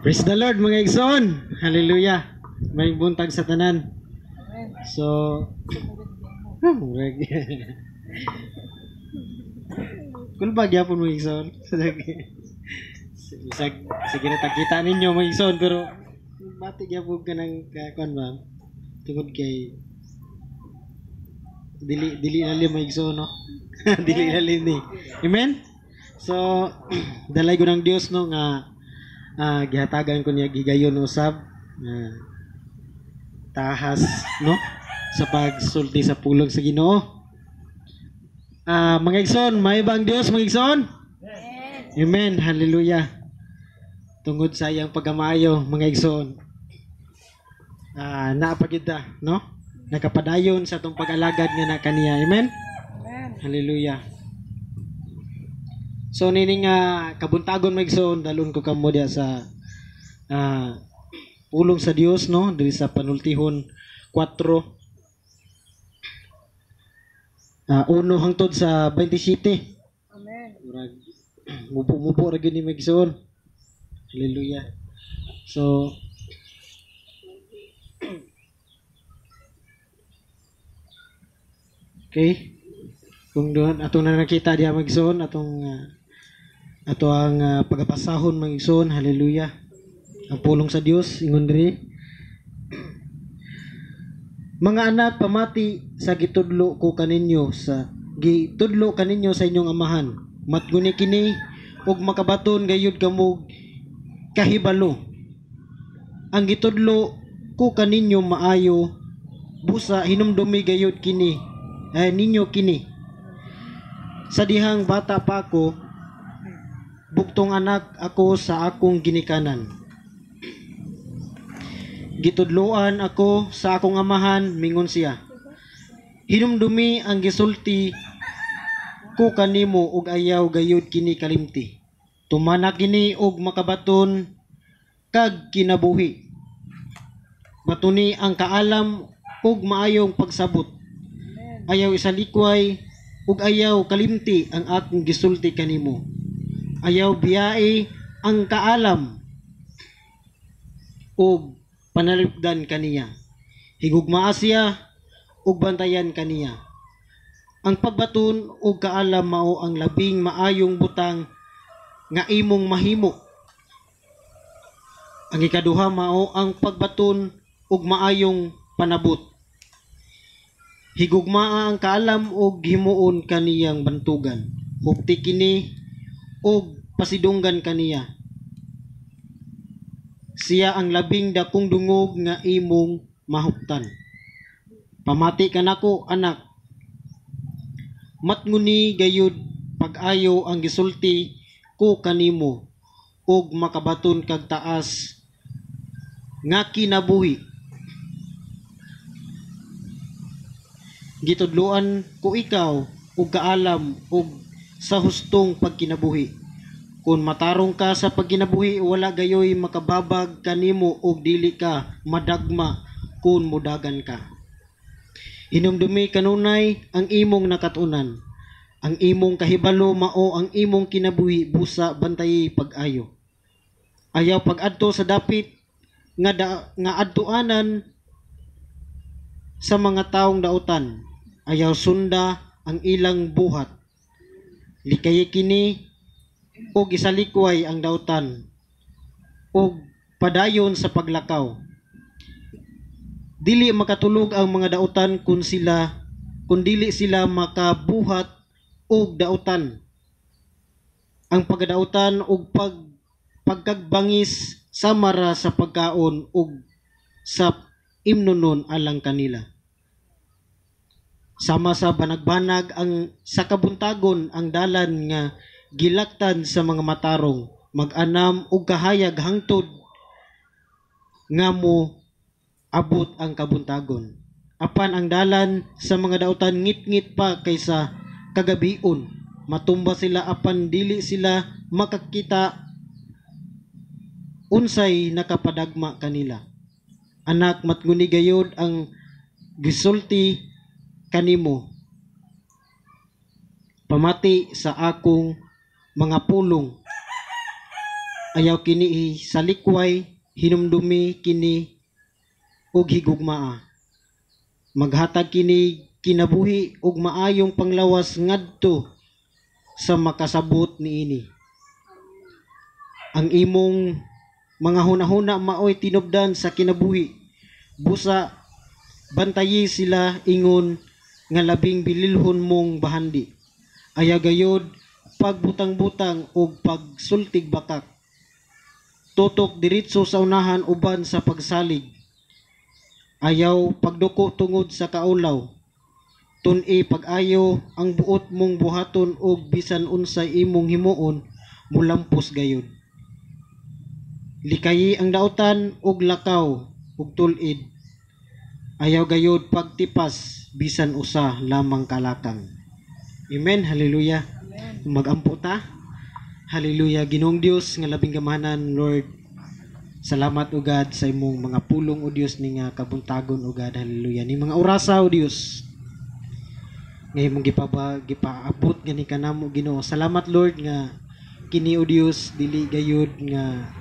Praise the Lord, mga igsoon. Hallelujah. May buntag sa tanan. So, murag. Kulba gyapon, mga igsoon. Bisag sige na tagkita ninyo, mga igsoon, pero bati gyapon ka ng kuan ba? Tungod kay dili dili lalim, mga igsoon, no? Dili lalim ni. Amen. So dalay ko ng Dios, no, nga gihatagan ko niya gigayon usab nga tahas, no, sa pagsulti sa pulong sa Ginoo. Mga igsoon, may ba ang Dios, mga igsoon? Amen. Hallelujah. Tungod sa iyang pagkamayo, mga igsoon, naa pa gyud ta, no? Nakapadayon sa atong pag-alagad nga na kaniya. Amen. Hallelujah. So nini nga kabuntagon, mga igsoon, dalon ko kamo diya sa pulong sa Dios, no, diri sa Panultihon 4 1 hangtod sa 27. Amen. Murag mubo-mubo ra gyud ni, mga igsoon. Hallelujah. So okay. Kung doon atong na nakita diha, mga igsoon, atong ato ang pagapasahon, mga igsoon, hallelujah. Ang pulong sa Dios ingon diri: "Mga anak, pamati sa gitudlo ko kaninyo sa gitudlo kaninyo sa inyong amahan. Matguni kini ug makabaton gayud kamo kahibalo. Ang gitudlo ko kaninyo maayo, busa hinumdumi gayud kini eh, ninyo kini. Sa dihang bata pa ako, bugtong anak ako sa akong ginikanan. Gitudloan ako sa akong amahan, mingon siya: 'Hinumdumi ang gisulti ko kanimo ug ayaw gayud kini kalimti. Tumana kini ug makabaton kag kinabuhi. Batuni ang kaalam ug maayong pagsabot. Ayaw isalikway ug ayaw kalimti ang akong gisulti kanimo. Ayaw biyai ang kaalam ug panalipdan kaniya. Higugmaa siya ug bantayan kaniya. Ang pagbaton og kaalam mao ang labing maayong butang nga imong mahimo. Ang ikaduha mao ang pagbaton og maayong panabot. Higugmaa ang kaalam ug himuon kaniyang bantugan. Hupti kini ug pasidunggan kaniya. Siya ang labing dakong dungog nga imong mahuptan. Pamati kanako, anak. Matnguni gayud pag-ayo ang gisulti ko kanimo ug makabaton kag taas nga kinabuhi. Gitudloan ko ikaw og kaalam ug sa hustong pagkinabuhi. Kung matarong ka sa pagkinabuhi, wala gayoy makababag kanimo ug dili ka madagma kung mudagan ka. Hinumdumi kanunay ang imong nakatunan. Ang imong kahibalo mao ang imong kinabuhi, busa bantayi pag-ayo. Ayaw pag-adto sa dapit nga adtuanan sa mga taong dautan. Ayaw sunda ang ilang buhat. Likayi kini ug isalikway ang dautan ug padayon sa paglakaw. Dili makatulog ang mga dautan kung dili sila makabuhat og dautan. Ang pagkadautan ug pagkagbangis sama ra sa pagkaon ug sa imnonon alang kanila. Sama sa banagbanag ang sa kabuntagon ang dalan nga gilaktan sa mga matarong, mag-anam og kahayag hangtod nga mo abot ang kabuntagon. Apan ang dalan sa mga dautan ngit-ngit pa kaysa kagabion. Matumba sila apan dili sila makakita unsay nakapadagma kanila. Anak, matnguni gayod ang gisulti kanimo. Pamati sa akong mga pulong. Ayaw kini salikway, hinumdumi kini ug higugmaa. Maghatag kini kinabuhi ug maayong panglawas ngadto sa makasabot niini. Ang imong mga hunahuna maoy tinubdan sa kinabuhi. Busa bantayi sila ingon nga labing bililhon mong bahandi. Ayaw gayod pagbutang-butang ug pagsultig bakak. Tutok diretso sa unahan uban sa pagsalig. Ayaw pagduko tungod sa kaulaw. Tun-i pag-ayo ang buot mong buhaton ug bisan unsay imong himuon, mulampos gayud. Likayi ang dautan ug lakaw ug tul-id. Ayaw gayud pagtipas bisan usa lamang kalakang. Amen. Hallelujah. Amen. Magampo ta. Hallelujah. Ginoong Dios nga labing gamahanan, Lord. Salamat, O God, sa imong mga pulong, O Dios, ni nga kabuntagon, O God. Hallelujah. Ni mga orasa, O Dios, nga imong gipaabot gani kanamo, Ginoo. Salamat, Lord, nga kini, O Dios, dili gayud nga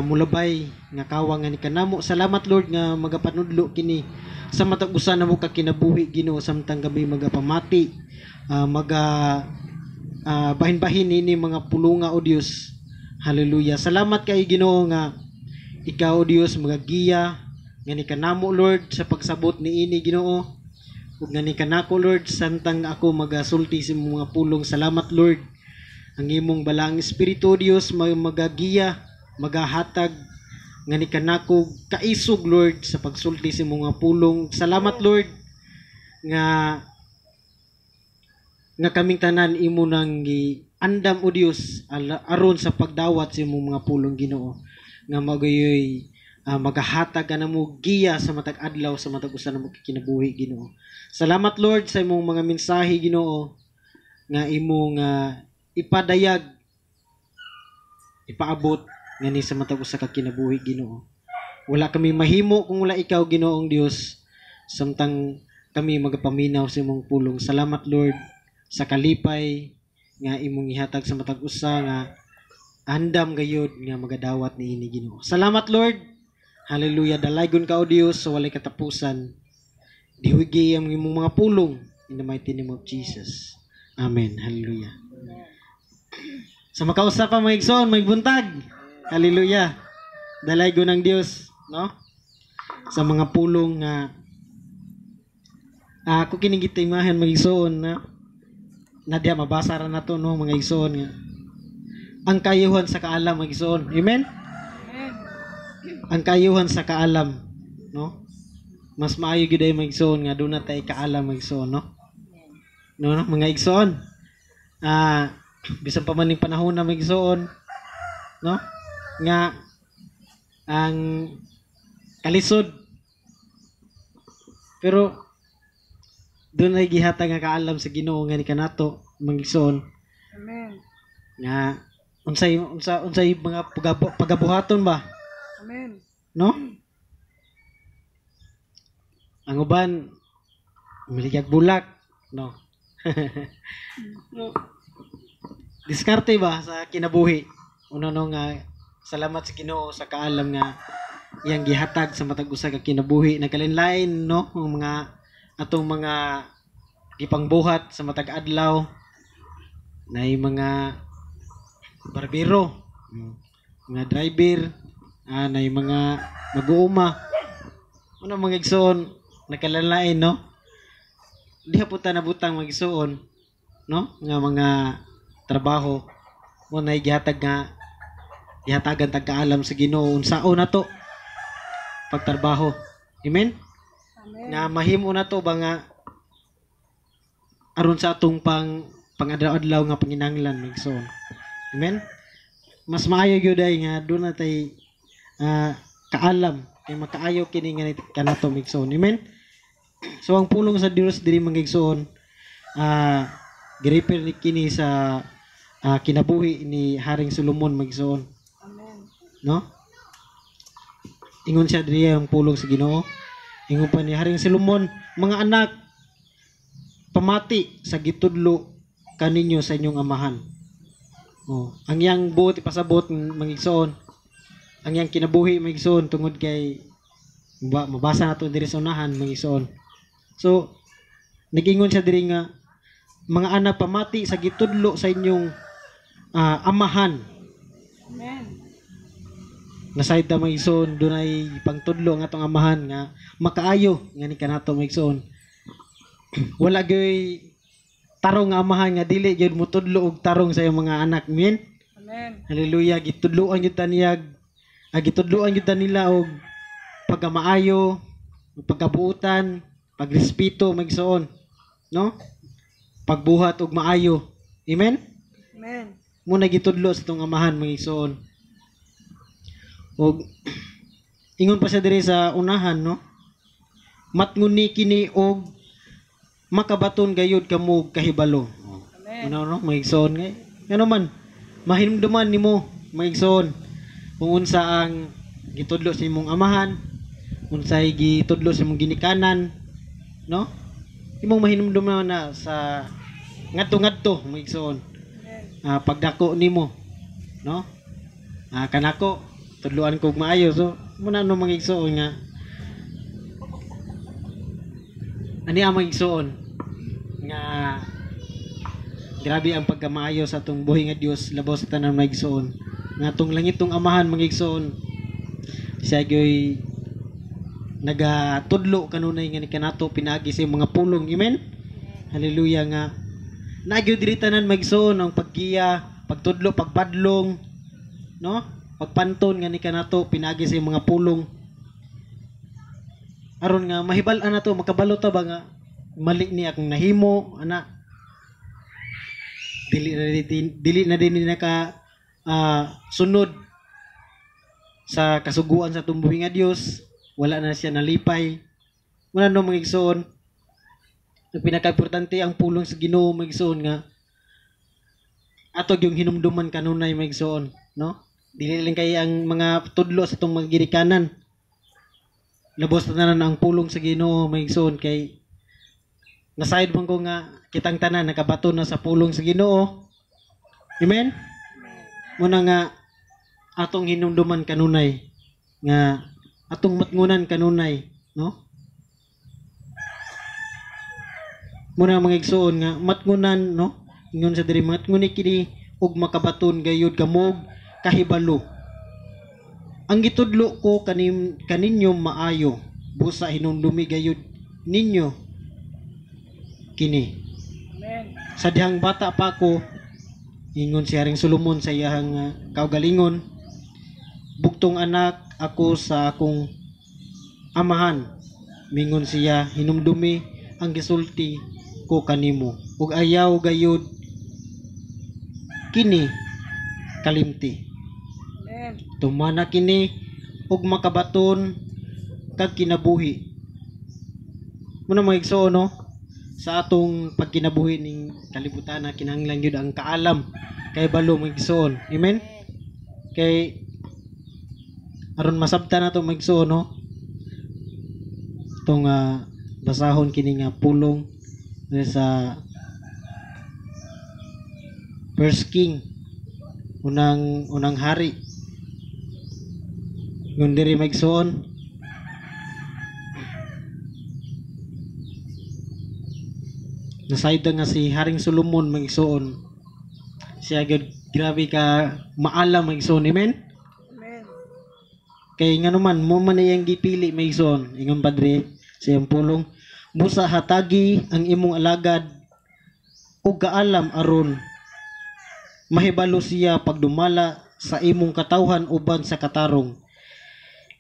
mulabay nga kawang nga ni kanamo. Salamat, Lord, nga magapanudlo kini sa matag usa namo ka kinabuhi, Ginoo, samtang gabi magapamati, maga bahin-bahin ini mga pulunga, O Dios. Hallelujah. Salamat kay Ginoo nga ikaw, O Dios, magagiya nga ni kanamo, Lord, sa pagsabot niini, Ginoo. Ug nga ni kanako, Lord, samtang ako magasulti sa imong mga pulong. Salamat, Lord. Ang imong balaang espiritu, O Dios, magagiya, magahatag nga ni kanako kaisog, Lord, sa pagsulti sa imong mga pulong. Salamat, Lord, nga nga kaming tanan imo nang giandam, O Dios, aron sa pagdawat sa imong mga pulong, Ginoo, nga magayoy magahatag ka namo giya sa matag adlaw sa matag usa namo kinabuhi, Ginoo. Salamat, Lord, sa imong mga mensahe, Ginoo, nga imong ipadayag, ipaabot ngani sa matag usa ka kinabuhi, Ginoo. Wala kami mahimo kung wala ikaw, Ginoong Dios, samtang kami magapaminaw sa imong pulong. Salamat, Lord, sa kalipay nga imong ihatag sa matag usa nga andam gayud nga magadawat niini, Ginoo. Salamat, Lord. Hallelujah. Dalaygon ka, O Dios, sa walay katapusan. Dihuigi ang imong mga pulong in the mighty name of Jesus. Amen. Hallelujah. Sa makausap pa, mga igsoon, may buntag. Hallelujah. Dalaygon ang Dios, no? Sa mga pulong nga ako kining gitimahan, mga igsoon, na nadya mabasa ra nato, no, mga igsoon, nga ang kayuhan sa kaalam, mga igsoon. Amen. Amen. Ang kayuhan sa kaalam, no? Mas maayo gyud ay, mga igsoon, nga doon na tay kaalam, mga igsoon, no? No, mga igsoon. Bisan pa man ning panahon na, mga igsoon, no? Nga ang kalisod, pero doon ay gihatag nga kaalam sa Ginoo nga ni kanato, mga igsoon. Amen. Nga unsay unsa unsay mga pagabuhaton ba? Amen. No? Ang uban miligag bulak, no? No. Diskarte ba sa kinabuhi? Una, no, nga salamat sa Ginoo sa kaalam nga iyang gihatag sa matag usa ka kinabuhi. Nagkalain-lain, no, ang mga atong mga gipangbuhat sa matag adlaw. Nay mga barbero, mga driver, nay mga mag-uuma. Una, mga igsoon, nagkalain, no? Diha po ta nabutang, mga igsoon, no? Nga mga trabaho mo na gihatag nga gihatagan tag kaalam sa Ginoo unsaon na to pagtrabaho. Amen. Amen. Nga mahimo na to ba nga aron sa atong pangadlaw-adlaw nga panginahanglan, mga igsoon. Amen. Mas maayo gyud ay nga doon na tay kaalam kay makaayo kini nga kanato, mga igsoon. Amen. So ang pulong sa Dios diri, mga igsoon, girefer ni kini sa kinabuhi ni Haring Solomon, mga igsoon. Amen. No? Ingon siya diri ang pulong sa Ginoo. Ingon pa ni Haring Solomon, "Mga anak, pamati sa gitudlo kaninyo sa inyong amahan." Oh, ang iyang buot ipasabot, mga igsoon. Ang iyang kinabuhi, mga igsoon, tungod kay mabasa nato diri sa unahan, mga igsoon. So nagingon siya diri nga mga anak, pamati sa gitudlo sa inyong amahan. Amen. Nasayod ta, mga igsoon, dunay pangtudlo ang atong amahan nga makaayo nga ni kanato, mga igsoon. Wala gyoy tarong nga amahan nga dili gyud motudlo og tarong sa iyang mga anak. Amen. Amen. Hallelujah, gitudloan gyud ta niya, gitudloan gyud ta nila og pagkamaayo, pagkabuutan, pagrespeto, mga igsoon, no? Pagbuhat og maayo. Amen. Amen. Muna gitudlo sa itong amahan, mga igsoon. Og ingon pa siya diri sa unahan, no? Matnguni kini og makabaton gayud kamo kahibalo. Amen. Ano, no, mga igsoon nga. Ngano man mahinumduman nimo, mga igsoon, kung unsa ang gitudlo sa imong amahan, unsay gitudlo sa imong ginikanan, no? Imong mahinumduman na sa ngadto-ngadto, mga igsoon. Amen. Pagdako nimo, no? Kanako tudloan ko og maayo. So muna, no, mga igsoon, nga ani ang mga igsoon nga grabe ang pagkamaayo sa atong buhi nga Dios labaw sa tanan, mga igsoon, nga atong langitong amahan, mga igsoon, siya gyoy nagatudlo kanunay nga ni kanato pinaagi sa iyang mga pulong. Amen. Hallelujah, nga nagyud diri tanan, mga igsoon, ang paggiya, pagtudlo, pagpadlong, no, pagpanton nga ni kanato pinaagi sa iyang mga pulong aron nga mahibal-an nato, makabalo ta ba nga mali ni akong nahimo ana, dili na din ni naka sunod sa kasuguan sa atong buhi nga Dios, wala na siya nalipay. Wala, no, mga igsoon. Ang pinakaimportante ang pulong sa Ginoo, mga igsoon, nga ato yung hinumduman kanunay, mga igsoon, no? Dili lang kay ang mga tudlo sa atong mga ginikanan, labos na tanan ang pulong sa Ginoo, mga igsoon, kay nasayod man ko nga kitang tanan nakabato na sa pulong sa Ginoo. Amen. Muna nga atong hinumduman kanunay nga atong matngunan kanunay, no? Muna, mga igsoon, nga matngunan, no? Ingon sa diri, matnguni kini ug makabaton gayud kamog kahibalo. Ang gitudlo ko kaninyo maayo, busa hinumdumi gayud ninyo kini. Amen. Sa dihang bata pa ko, ingon si Haring Solomon sa iyang kaugalingon, bugtong anak ako sa akong amahan. Mingon siya, hinumdumi ang gisulti ko kanimo ug ayaw gayud kini kalimti. Amen. Tumana kini ug makabaton kag kinabuhi. Muna, mga igsoon, no? Sa atong pagkinabuhi ning kalibutan na kinahanglan gyud ang kaalam kay balo, mga igsoon. Amen. Kay aron masabtan nato, mga igsoon, no? Itong basahon kini nga pulong sa First King, unang unang hari. Ngun diri, mga igsoon, nasayod nga si Haring Solomon, mga igsoon, siya gyud grabe ka maalam, mga igsoon. Amen. Amen. Kay ngano man mo man iyang gipili, mga igsoon. Ingon padre sa iyang pulong, busa hatagi ang imong alagad og kaalam aron mahibalo siya pagdumala sa imong katawhan uban sa katarong.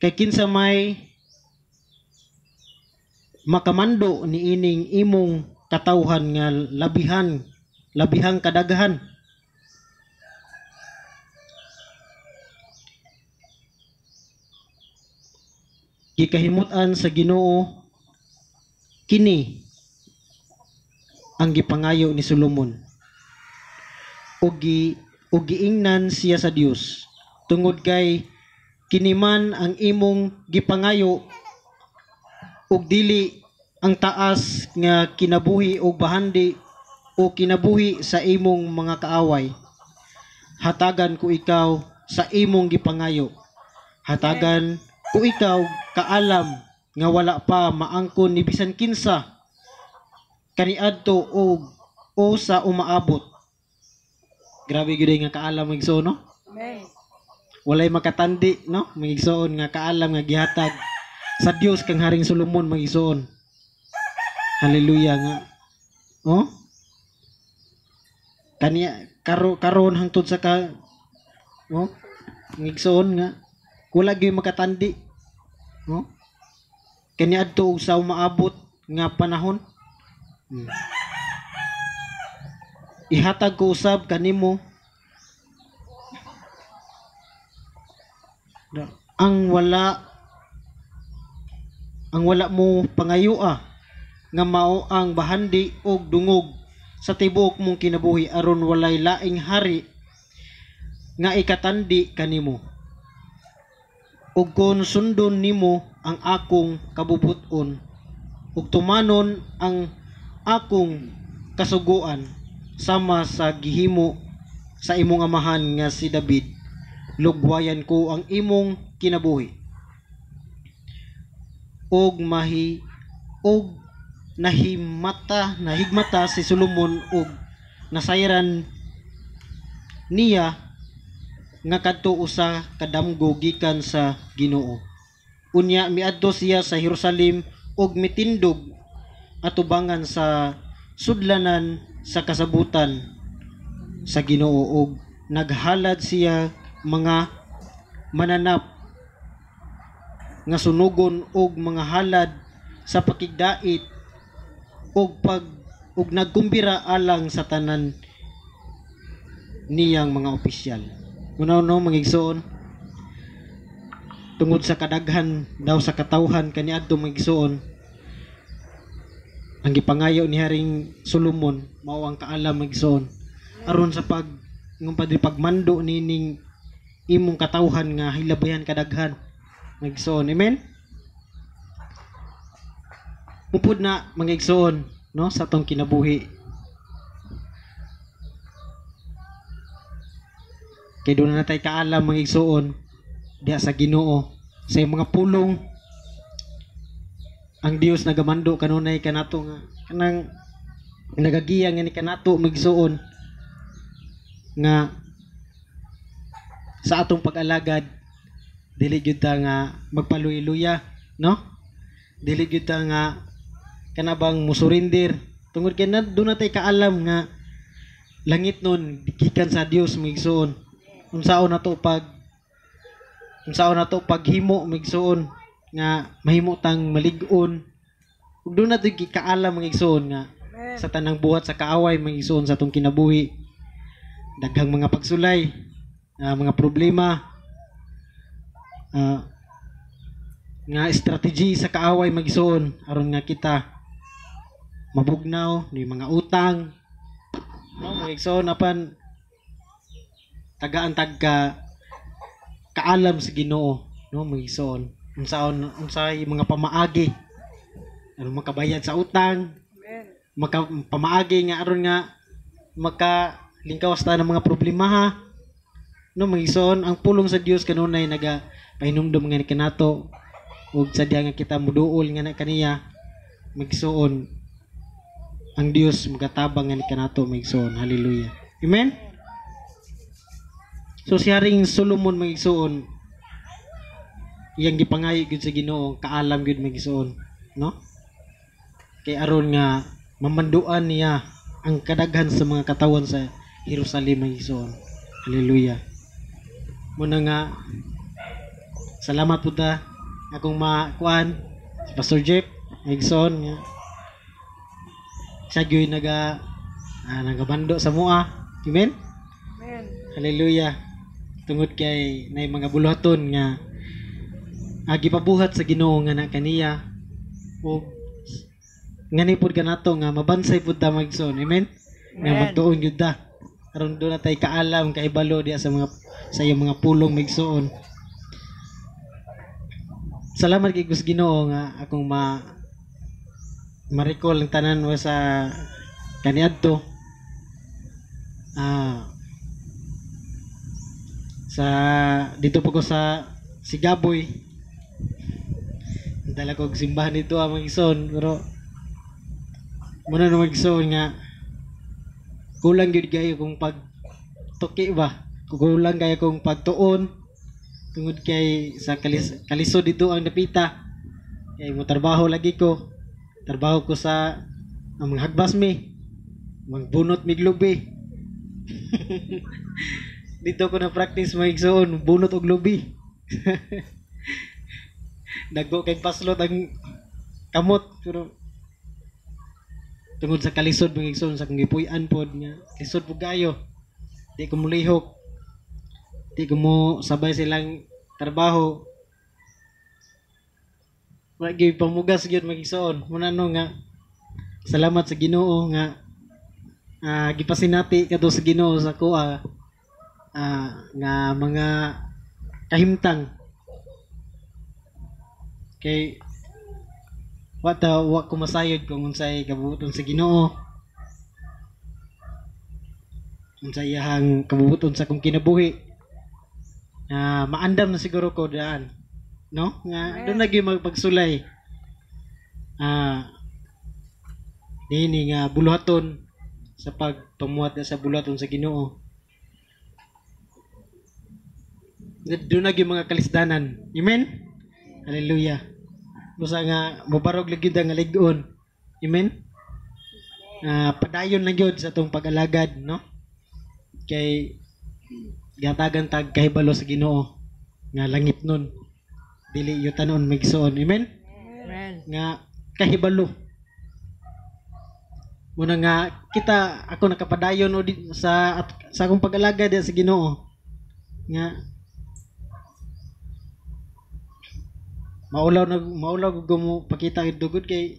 Kay kinsa may makamando niining imong katawhan nga labihang kadaghan? Gikahimut-an sa Ginoo kini ang gipangayo ni Solomon ug giingnan siya sa Dios, tungod kay kini man ang imong gipangayo ug dili ang taas nga kinabuhi o bahandi o kinabuhi sa imong mga kaaway. Hatagan ko ikaw sa imong gipangayo. Hatagan ko ikaw kaalam nga wala pa maangkon ni bisan kinsa kaniadto o sa umaabot. Grabe gyud nga kaalam, mga igsoon, no? Amen. Walay makatandi, no, mga igsoon, nga kaalam nga gihatag sa Dios kang Haring Solomon, mga igsoon. Hallelujah nga. Oh? Kaniya karon hangtod sa ka, oh, mga igsoon, nga wala gyud makatandi. Oh? Kaniadto og sa umaabot nga panahon. Ihatag ko usab kanimo ang wala mo pangayoa, nga mao ang bahandi og dungog sa tibuok mong kinabuhi, aron walay laing hari nga ikatandi kanimo. Ug kon sundon nimo ang akong kabubut-on ug tumanon ang akong kasuguan sama sa gihimo sa imong amahan nga si David, lugwayan ko ang imong kinabuhi ug mahi og nahimata nahigmata si Solomon ug nasayran niya nga kadto usa ka damgo gikan sa Ginoo. Unya miadto siya sa Jerusalem ug mitindog atubangan sa sudlanan sa kasabutan sa Ginoo ug naghalad siya mga mananap nga sunugon og mga halad sa pakigdait ug nagkumbira alang sa tanan niyang mga opisyal. Una, no, mga igsoon, tungod sa kadaghan daw sa katawhan kaniadto, mga igsoon, ang gipangayo ni Haring Solomon mao ang kaalam, mga igsoon, aron sa pag ng padre pagmando nining imong katawhan nga hilabihan kadaghan, mga igsoon. Amen. Mupud na, mga igsoon, no, sa atong kinabuhi. Kay doon na natay kaalam, mga igsoon, diha sa Ginoo, sa iyang mga pulong. Ang Dios nagamando kanunay kanato nga kanang nagagiya nga ni kanato, mga igsoon, nga sa atong pag-alagad dili gyud ta nga magpaluy-luya, no? Dili gyud ta nga kana bang musurinder tungod kay na doon natay kaalam nga langit nun gikan sa Dios, mga igsoon. Unsaon nato paghimo, mga igsoon, nga mahimo tang malig-on ug doon nato gikaalam, mga igsoon, nga Amen. sa tanang buhat sa kaaway, mga igsoon, sa atong kinabuhi, daghang mga pagsulay, mga problema, nga strategy sa kaaway, mga igsoon, aron nga kita mabugnaw ni mga utang, no, mga igsoon. Apan tagaan tag ka kaalam sa Ginoo, no, mga igsoon, unsaon unsay mga pamaagi aron makabayad sa utang, Amen. maka pamaagi nga aron nga makalingkawas ta ng mga problema, ha, no, mga igsoon. Ang pulong sa Dios kanunay naga pahinumdom nga ni kanato ug sa diha nga kita muduol nga na kaniya, mga igsoon, ang Dios magatabang nga ni kanato, mga igsoon. Hallelujah. Amen. So si Haring Solomon, mga igsoon, iyang gipangayo gyud sa Ginoo kaalam gyud, mga igsoon, no, kay aron nga mamanduan niya ang kadaghan sa mga katawan sa Jerusalem, mga igsoon. Hallelujah. Muna nga salamat pud ta akong makuan si Pastor Jeff, mga igsoon, nga siya gyud nagabando sa mua. Amen. Amen. Hallelujah. Tungod kay nay mga buluhaton nga gipabuhat sa Ginoo nga na kaniya ug ngani pud kanato nga mabansay pud ta, mga igsoon. Amen. Nga Amen. magtuon gyud ta aron doon na tay kaalam, kahibalo diha sa mga sa iyang mga pulong, mga igsoon. Salamat kay Gus Ginoo nga akong ma-recall ang tanan wa sa kaniadto. Sa dito po ko sa Sigaboy. Dala ko og simbahan dito ang mga igsoon, pero muna na, mga igsoon, nga kulang gyud kayo kung pag tuki ba, kulang kayo kung pagtuon tungod kay sa kalisod dito ang dapita kay mo trabaho lagi ko, trabaho ko sa ang mga hagbas mi, magbunot mig lubi. Dito ko na practice, mga igsoon, bunot og lubi. Dagko kay paslot ang kamot, pero tungod sa kalisod, mga igsoon, sa akong gipuy-an pod nga lisod pud kayo, di ko mulihok, di ko mo sabay silang trabaho, wala gyud pamugas gyud, mga igsoon. Muna no nga salamat sa Ginoo nga gipasinati kadto sa Ginoo sa kuha nga mga kahimtang kay wa ta wa ko masayod kung unsay kabubuton sa Ginoo, unsay iyahang kabubuton sa akong kinabuhi. Maandam na siguro ko daan, no, nga doon lagi magpagsulay niini nga buluhaton sa pagpamuhat na sa buluhaton sa Ginoo. Doon lagi mga kalisdanan. Amen. Hallelujah. Busa nga mobarog lagi nga lig-on. Amen. Padayon na gyud sa atong pag-alagad, no, kay gatagan tag kahibalo sa Ginoo nga langit nun dili yutanon, migsuon. Amen. Amen. Nga kahibalo muna nga kita ako nakapadayon o di, sa akong pag-alagad sa Ginoo nga maulaw na maulaw ko mo pakita og dugod kay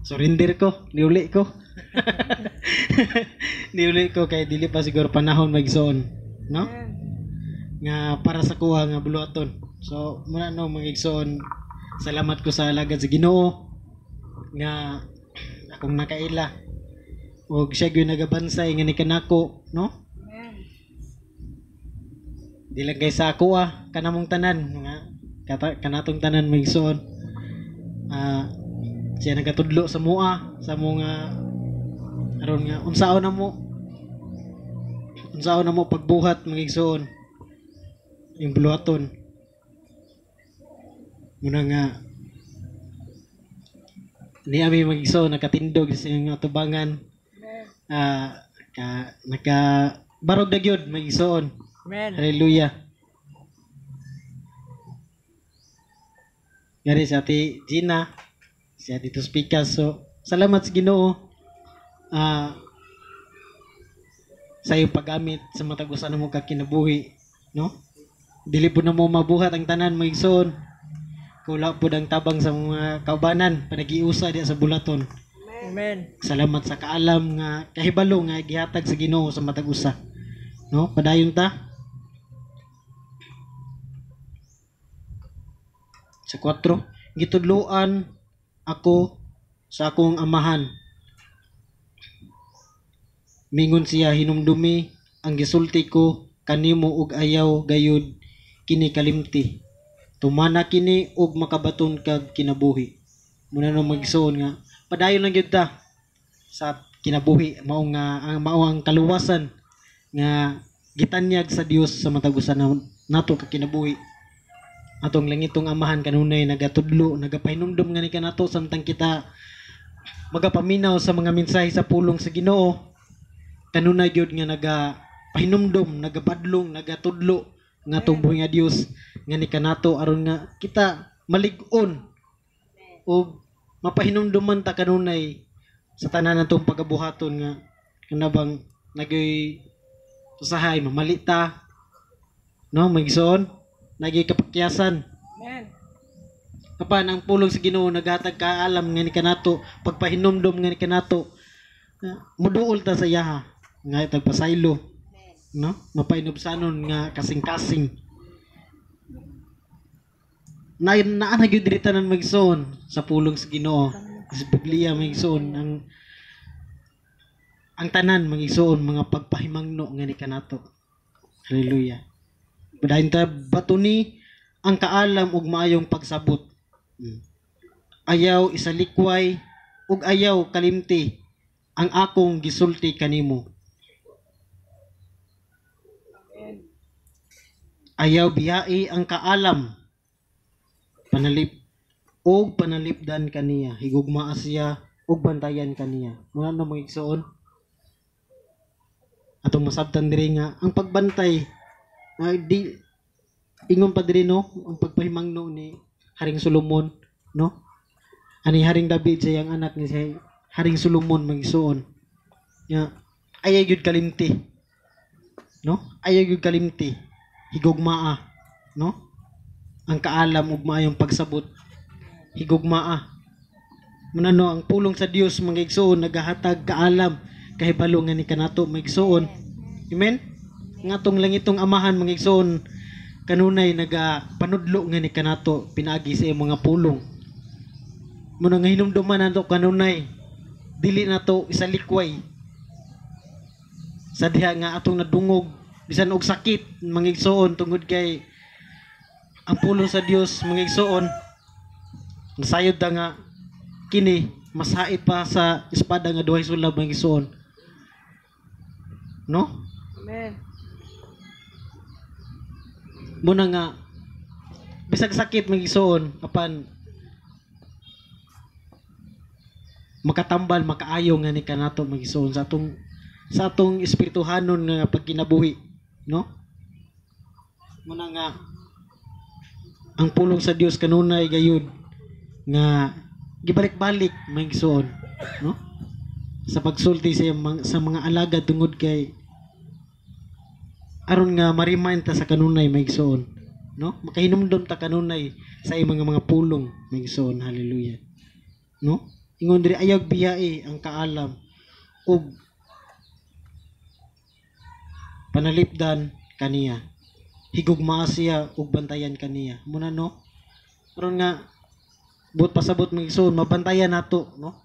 surrender ko, niuli ko, niuli ko kay dili pa siguro panahon, magsoon, no, nga para sa kuha nga buluhaton. So muna no, mga igsoon, salamat ko sa alagad sa Ginoo nga akong nakaila og siya gyud nagabansay nga ni kanako, no? Amen. Di lang kay sa ako kanamong tanan mga kanatong tanan, mga igsoon. Siya nagatudlo sa mua sa mga aron nga unsaon na mo pagbuhat, mga igsoon, yung buluhaton. Muna nga ni ami, mga igsoon, nakatindog sa iyong atubangan. Amen. Naka barog na gyud, mga igsoon. Amen. Hallelujah. Ngari si Ate Gina, si Ate Tuspika. So, salamat sa Ginoo sa iyong paggamit sa matag usa namo ka kinabuhi, no? Dili po na mo mabuhat ang tanan, mga igsoon. Kula po ang tabang sa mga kaubanan panagiusa diya sa bulaton. Amen. Salamat sa kaalam nga kahibalo nga gihatag sa Ginoo sa matag usa. No? Padayon ta. Sa 4, gitudloan ako sa akong amahan. Mingon siya, hinumdumi ang gisulti ko kanimo ug ayaw gayud kini kalimti. Tumana kini ug makabaton kag kinabuhi. Muna no, magsuon, nga padayon lang gyud ta sa kinabuhi mao nga ang mao ang kaluwasan nga gitanyag sa Dios sa matag usa na nato ka kinabuhi. Atong langitong Amahan kanunay nagatudlo, nagapahinumdom nga ni kanato samtang kita magapaminaw sa mga mensahe sa pulong sa Ginoo. Kanunay gyud nga nagapahinumdom, nagabadlong, nagatudlo nga atong buhi nga Dios nga ni kanato aron nga kita malig-on ug mapahinumduman ta kanunay sa tanan natong pagabuhaton nga kanabang nagay usahay mamali ta, no, magsoon, nagay kapakyasan. Amen. Apan ang pulong sa Ginoo naghatag kaalam nga ni kanato, pagpahinumdom nga ni kanato, muduol ta sa iyaha nga tagpasaylo, no, mapainubsanon nga kasing-kasing na naa na gyud diri tanan, magsoon, sa pulong sa Ginoo, sa Biblia, magsoon, ang tanan, mga igsoon, mga pagpahimangno nga ni kanato. Hallelujah. Padayon ta, batuni ang kaalam ug maayong pagsabot. Ayaw isalikway ug ayaw kalimti ang akong gisulti kanimo. Amen. Ayaw biyai ang kaalam. Panalip og panalipdan kaniya, higugmaa siya ug bantayan kaniya. Muna na, mga igsoon. Atong masabtan diri nga ang pagbantay di ingon pa diri, no, ang pagpahimangno ni Haring Solomon, no, ani Haring David sa iyang anak ni si Haring Solomon, mga igsoon, nga ayaw gyud kalimti, no, ayaw gyud kalimti, higugmaa, no, ang kaalam ug maayong pagsabot, higugmaa. Muna no, ang pulong sa Dios, mga igsoon, nagahatag kaalam, kahibalo nga ni kanato, mga igsoon. Amen. Nga atong langitong Amahan, mga igsoon, kanunay nagapanudlo nga ni kanato pinaagi sa iyang mga pulong. Muna nga hinumduman nato kanunay, dili nato isalikway sa diha nga atong nadungog bisan og sakit, mga igsoon, tungod kay ang pulong sa Dios, mga igsoon, nasayod ta nga kini masait pa sa espada nga duhay sulab, mga igsoon, no? Amen. Muna nga bisag sakit, mga igsoon, apan makatambal, makaayo nga ni kanato, mga igsoon, sa atong espirituhanon nga pagkinabuhi, no? Muna nga ang pulong sa Dios kanunay gayud nga gibalik-balik, mga igsoon, no, sa pagsulti sa mga alagad tungod kay aron nga ma-remind ta sa kanunay, mga igsoon, no, makahinumdom ta kanunay sa iyang mga pulong, mga igsoon. Hallelujah, no? Ingon diri, ayaw biyae ang kaalam ug panalipdan kaniya, higugmaa siya ug bantayan kaniya. Muna no, aron nga buot pasabot, mga igsoon, mabantayan nato, no,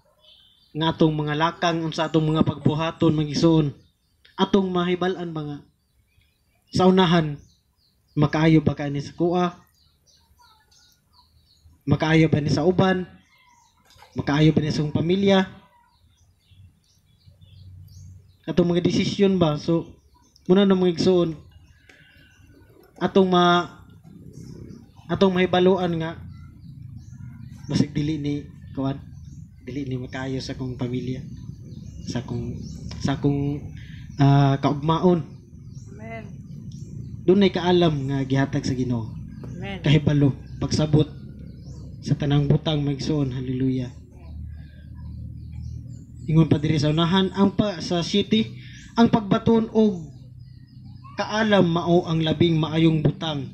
nga atong mga lakang, unsa atong mga pagbuhaton, mga igsoon, atong mahibal-an mga sa unahan, makaayo ba kani sa kuha, makaayo ba ni sa uban, makaayo ba ni sa akong pamilya, atong mga desisyon ba. So muna no, mga igsoon, atong mahibaluan nga basig dili ni kuan, dili ni makaayo sa akong pamilya, sa akong kaugmaon. Amen. Dunay kaalam nga gihatag sa Ginoo. Amen. Kahibalo, pagsabot sa tanang butang, mga igsoon. Hallelujah. Ingon pa diri sa unahan, ang pa sa city, ang pagbaton og kaalam mao ang labing maayong butang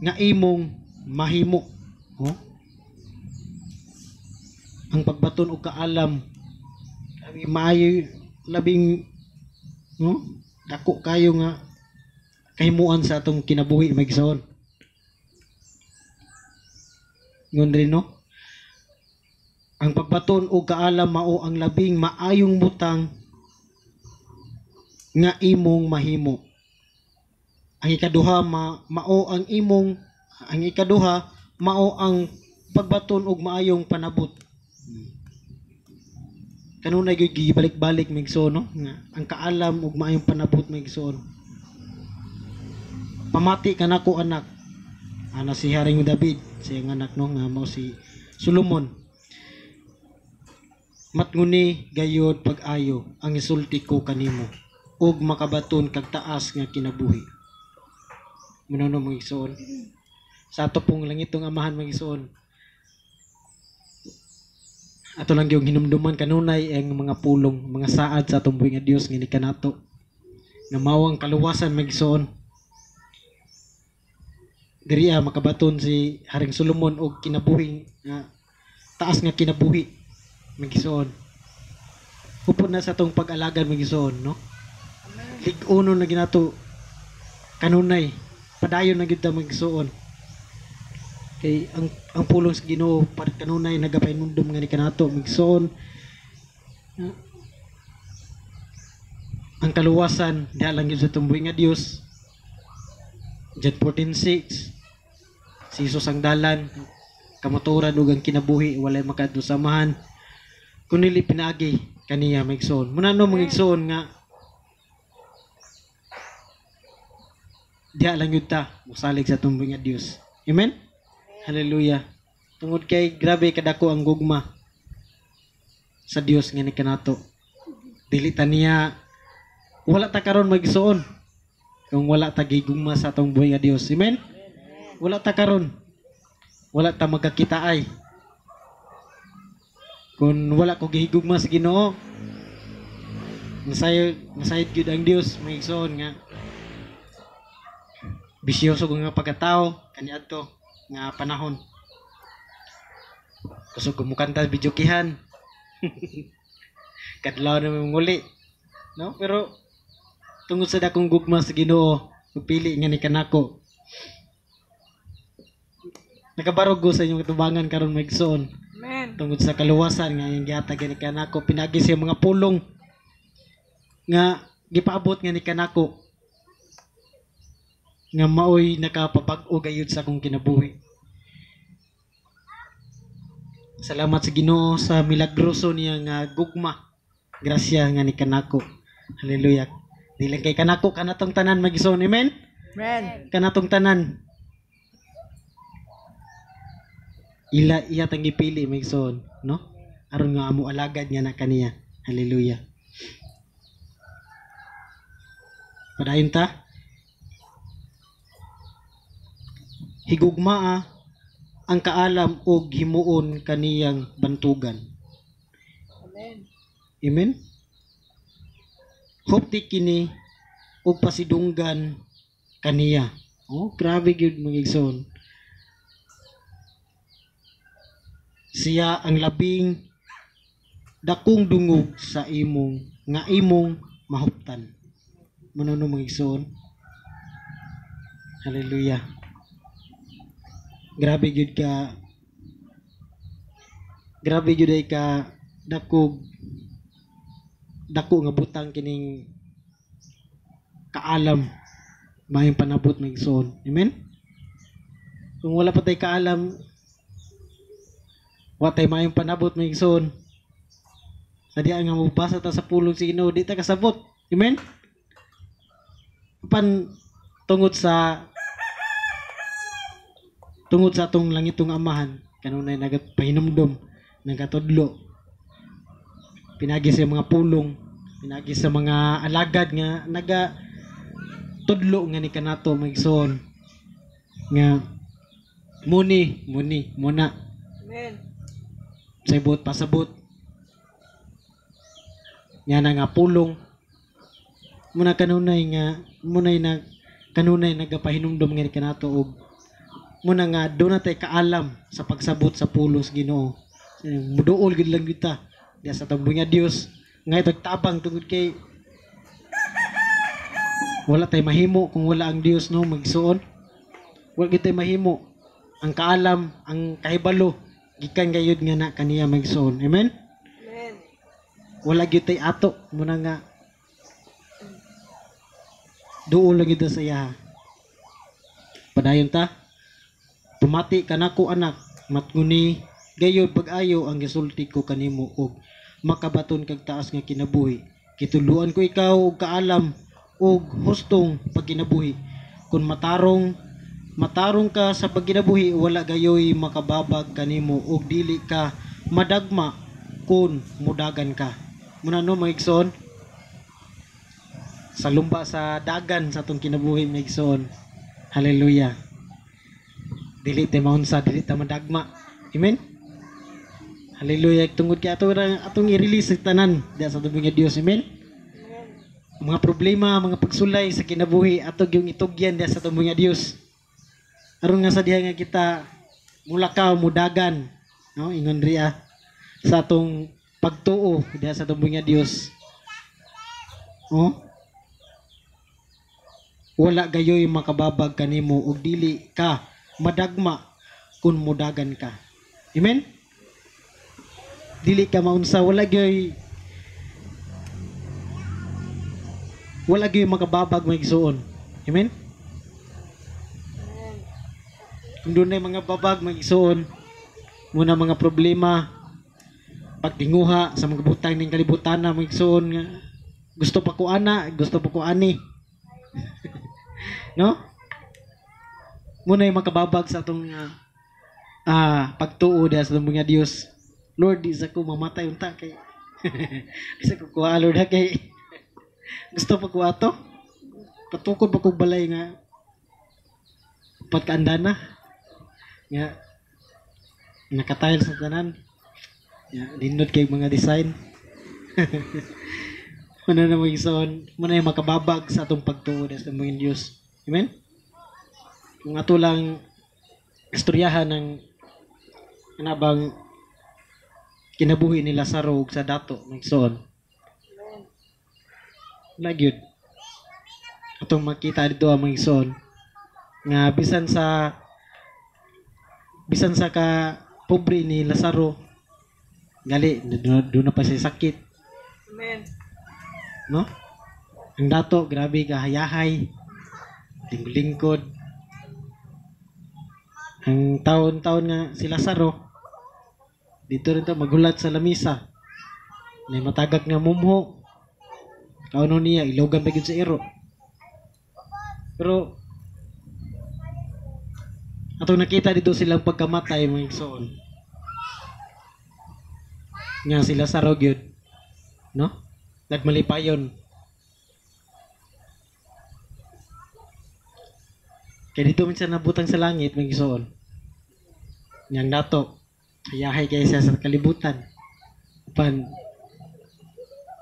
nga imong mahimo. Oh? Ang pagbaton og kaalam labing maayo, labing, no, dako kayo nga kahimuan sa atong kinabuhi, mga igsoon. Ingon rin, no? Ang pagbaton og kaalam mao ang labing maayong butang nga imong mahimo. Ang ikaduha mao ang imong ang ikaduha mao ang pagbaton og maayong panabot. Kanunay gyud gibalik-balik, mga igsoon, no, nga ang kaalam ug maayong panabot, mga igsoon. Pamati ka nako, anak. Ana si Haring David sa iyang anak, no, nga mao si Solomon. Matnguni gayod pag-ayo ang isulti ko kanimo ug makabaton kag taas nga kinabuhi. Muna no, mga igsoon. Sa ato pong langitong Amahan, mga igsoon, ato lang yung hinumduman kanunay ang mga pulong, mga saad sa atong buhi nga Dios nga ni kanato. Nga mao ang kaluwasan, mga igsoon. Diri makabaton si Haring Solomon og kinabuhi nga taas nga kinabuhi, mga igsoon. Upod na sa atong pag-alagad, mga igsoon, no? Lig-uno na ginato kanunay, padayon na gyud ta, mga igsoon. Kay ang pulong sa Ginoo para kanunay nagapahinumdom nga ni kanato, mga igsoon. Ang kaluwasan diha lang gyud sa atong buhi nga Dios. John 14:6. Si Jesus ang dalan, kamatuoran ug ang kinabuhi, walay makadto sa Amahan kun dili pinaagi kaniya, mga igsoon. Muna no, mga igsoon, nga diha lang yun ta mosalig sa atong nga Dios. Amen. Hallelujah. Tungod kay grabe kadako ang gugma sa Dios nga ni kanato. Dili ta niya, wala ta karon, mga igsoon, kung wala ta gigugma sa atong buhi nga Dios. Amen. Wala ta karon. Wala ta magkakitaay. Kung wala ko gihigugma sa Ginoo, masayod gyud ang Dios, mga igsoon, nga bisyoso ko nga pagkatao kaniadto nga panahon. Kusog ko mukanta videokehan. Kadlaw na may manguli. No? Pero tungod sa dakong gugma sa Ginoo, pili nga ni kanako. Nakabarog ko sa inyong katubangan karon, mga igsoon. Amen. Tungod sa kaluwasan nga iyang gihatag ni kanako pinagi sa mga pulong nga gipaabot nga ni kanako nga maoy nakapabag-o gayud sa akong kinabuhi. Salamat sa Ginoo sa milagroso niya nga gugma. Grasya nga ni kanako. Hallelujah. Di lang kay kanako, kanatong tanan, mga igsoon. Amen. Amen. Kanatong tanan. Ila iya tang gipili, mga igsoon, no? Aron nga amo alagad nga na kaniya. Hallelujah. Padayon ta. Higugmaa ang kaalam og himuon kaniyang bantugan. Amen. Amen. Hupti kini og pasidunggan kaniya. Oh, grabe gyud, mga igsoon. Siya ang labing dakong dungog sa imong nga imong mahuptan. Muna no, mga igsoon. Hallelujah. Grabe gyud ka, grabe gyud ay ka dakog dako nga butang kining kaalam maayong panabot, mga igsoon. Amen. Kung wala pa tay kaalam, wa tay maayong panabot, mga igsoon. Sa diha nga mobasa ta sa pulong sa Ginoo, di ta kasabot. Amen. Pan tungod sa atong langitong Amahan kanunay nagapahinumdom, nagatudlo pinagi sa mga pulong, pinagi sa mga alagad nga naga tudlo nga ni kanato, mga igsoon, nga muni muni muna. Amen. Sa buot pasabot nga na nga pulong muna kanunay nga munay na kanunay nagapahinumdom nga ni kanato og muna nga doon natay kaalam sa pagsabot sa pulong sa Ginoo. Muduol gid lang kita diya sa tambong nga Dios nga itog tabang tungod kay wala tay mahimo kung wala ang Dios, no, magsuon. Wala gid tay mahimo. Ang kaalam, ang kahibalo gikan gayud nga na kaniya, magsuon. Amen. Amen. Wala gyud tay ato muna nga duol lang gyud sa iya. Padayon ta. Pumati kanako, anak, matnguni gayud pag-ayo ang gisulti ko kanimo og makabaton kag taas nga kinabuhi. Gituluan ko ikaw og kaalam og hustong pagkinabuhi. Kun matarong ka sa pagkinabuhi, wala gayoy makababag kanimo og dili ka madagma kun mudagan ka. Muna no, mga igsoon, sa lumba sa dagan sa atong kinabuhi, mga igsoon. Hallelujah. Dili ta maunsa, dili ta madagma. Amen. Hallelujah. Tungod kay ato atong i-release sa tanan diya sa atong nga Dios. Amen. Mga problema, mga pagsulay sa kinabuhi ato gyung itugyan diya sa atong nga Dios. Aron nga sa diha nga kita mulakaw, mudagan, no, ingon riya sa atong pagtuo diha sa atong nga Dios. Oh? Wala gayoy makababag kanimo og dili ka madagma kun mudagan ka. Amen? Dili ka maunsa, wala gyoy makababag, mga igsoon. Amen? Kung dunay mga babag, mga igsoon, muna mga problema, pagtinguha sa mga butang ning kalibutan na, mga igsoon, nga gusto pa ko ana, gusto pa ko ani. No? Muna yung makababag sa atong pagtuo diha sa atong mga Dios. Lord, di sa ko mamatay unta kay di sa ko kuha, Lord, ha, kay gusto pa ko ato. Patukod pa kog balay nga pagkaandana nga nakatile sa tanan. Ya, nindot kay mga design. Muna na mga igsoon, muna yung makababag sa atong pagtuo sa mga Diyos. Amen? Kung ato lang istoryahan ng anabang kinabuhi ni Lazaro ug sa dato, mga igsoon. Wala gyud. Atong makita dito ang mga igsoon nga bisan sa ka pobre ni Lazaro, gali doon na pa siya sakit. Amen. No? Ang dato, grabe ka hayahay, lingkod. Ang taon-taon nga si Lazaro, dito rin to magulat sa lamisa. May matagak nga mumho. Kauno niya, ilogan pa gyud sa iro. Pero atong nakita dito silang pagkamatay, mga igsoon. Nga si Lazaro gyud, no? Nagmalipayon. Kaya dito minsan nabutang sa langit, mga igsoon. Niyang dato, hayahay kaya siya sa kalibutan. Pan,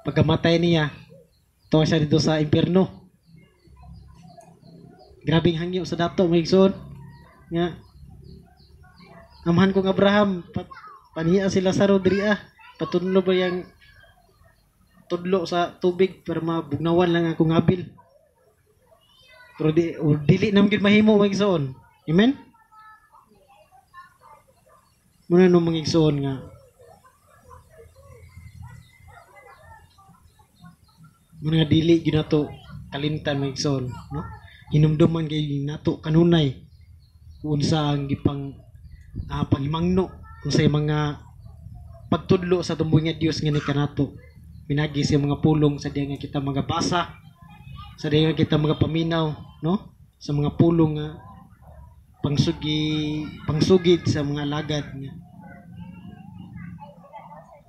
pagkamatay niya, tuwa siya dito sa impyerno. Grabing hangyo sa dato, mga igsoon. Nga, amahan kong Abraham, paniya si Lazaro diri ah. Patunlo ba yang tudlo sa tubig para mabugnawan lang akong abil. Pero dili naman gyud mahimo, mga igsoon. Amen? Muna no, mga igsoon, nga muna nga dili gyud nato kalimtan, mga igsoon, no? Hinumduman kay nato kanunay kung unsa ang gipang pangimangno, unsay mga pagtudlo sa tumbuhi nga Dios nga ni kanato. Pinagi sa mga pulong sa diya nga kita magabasa, sa diya nga kita magapaminaw, no? Sa mga pulong nga pangsugid sa mga alagad nga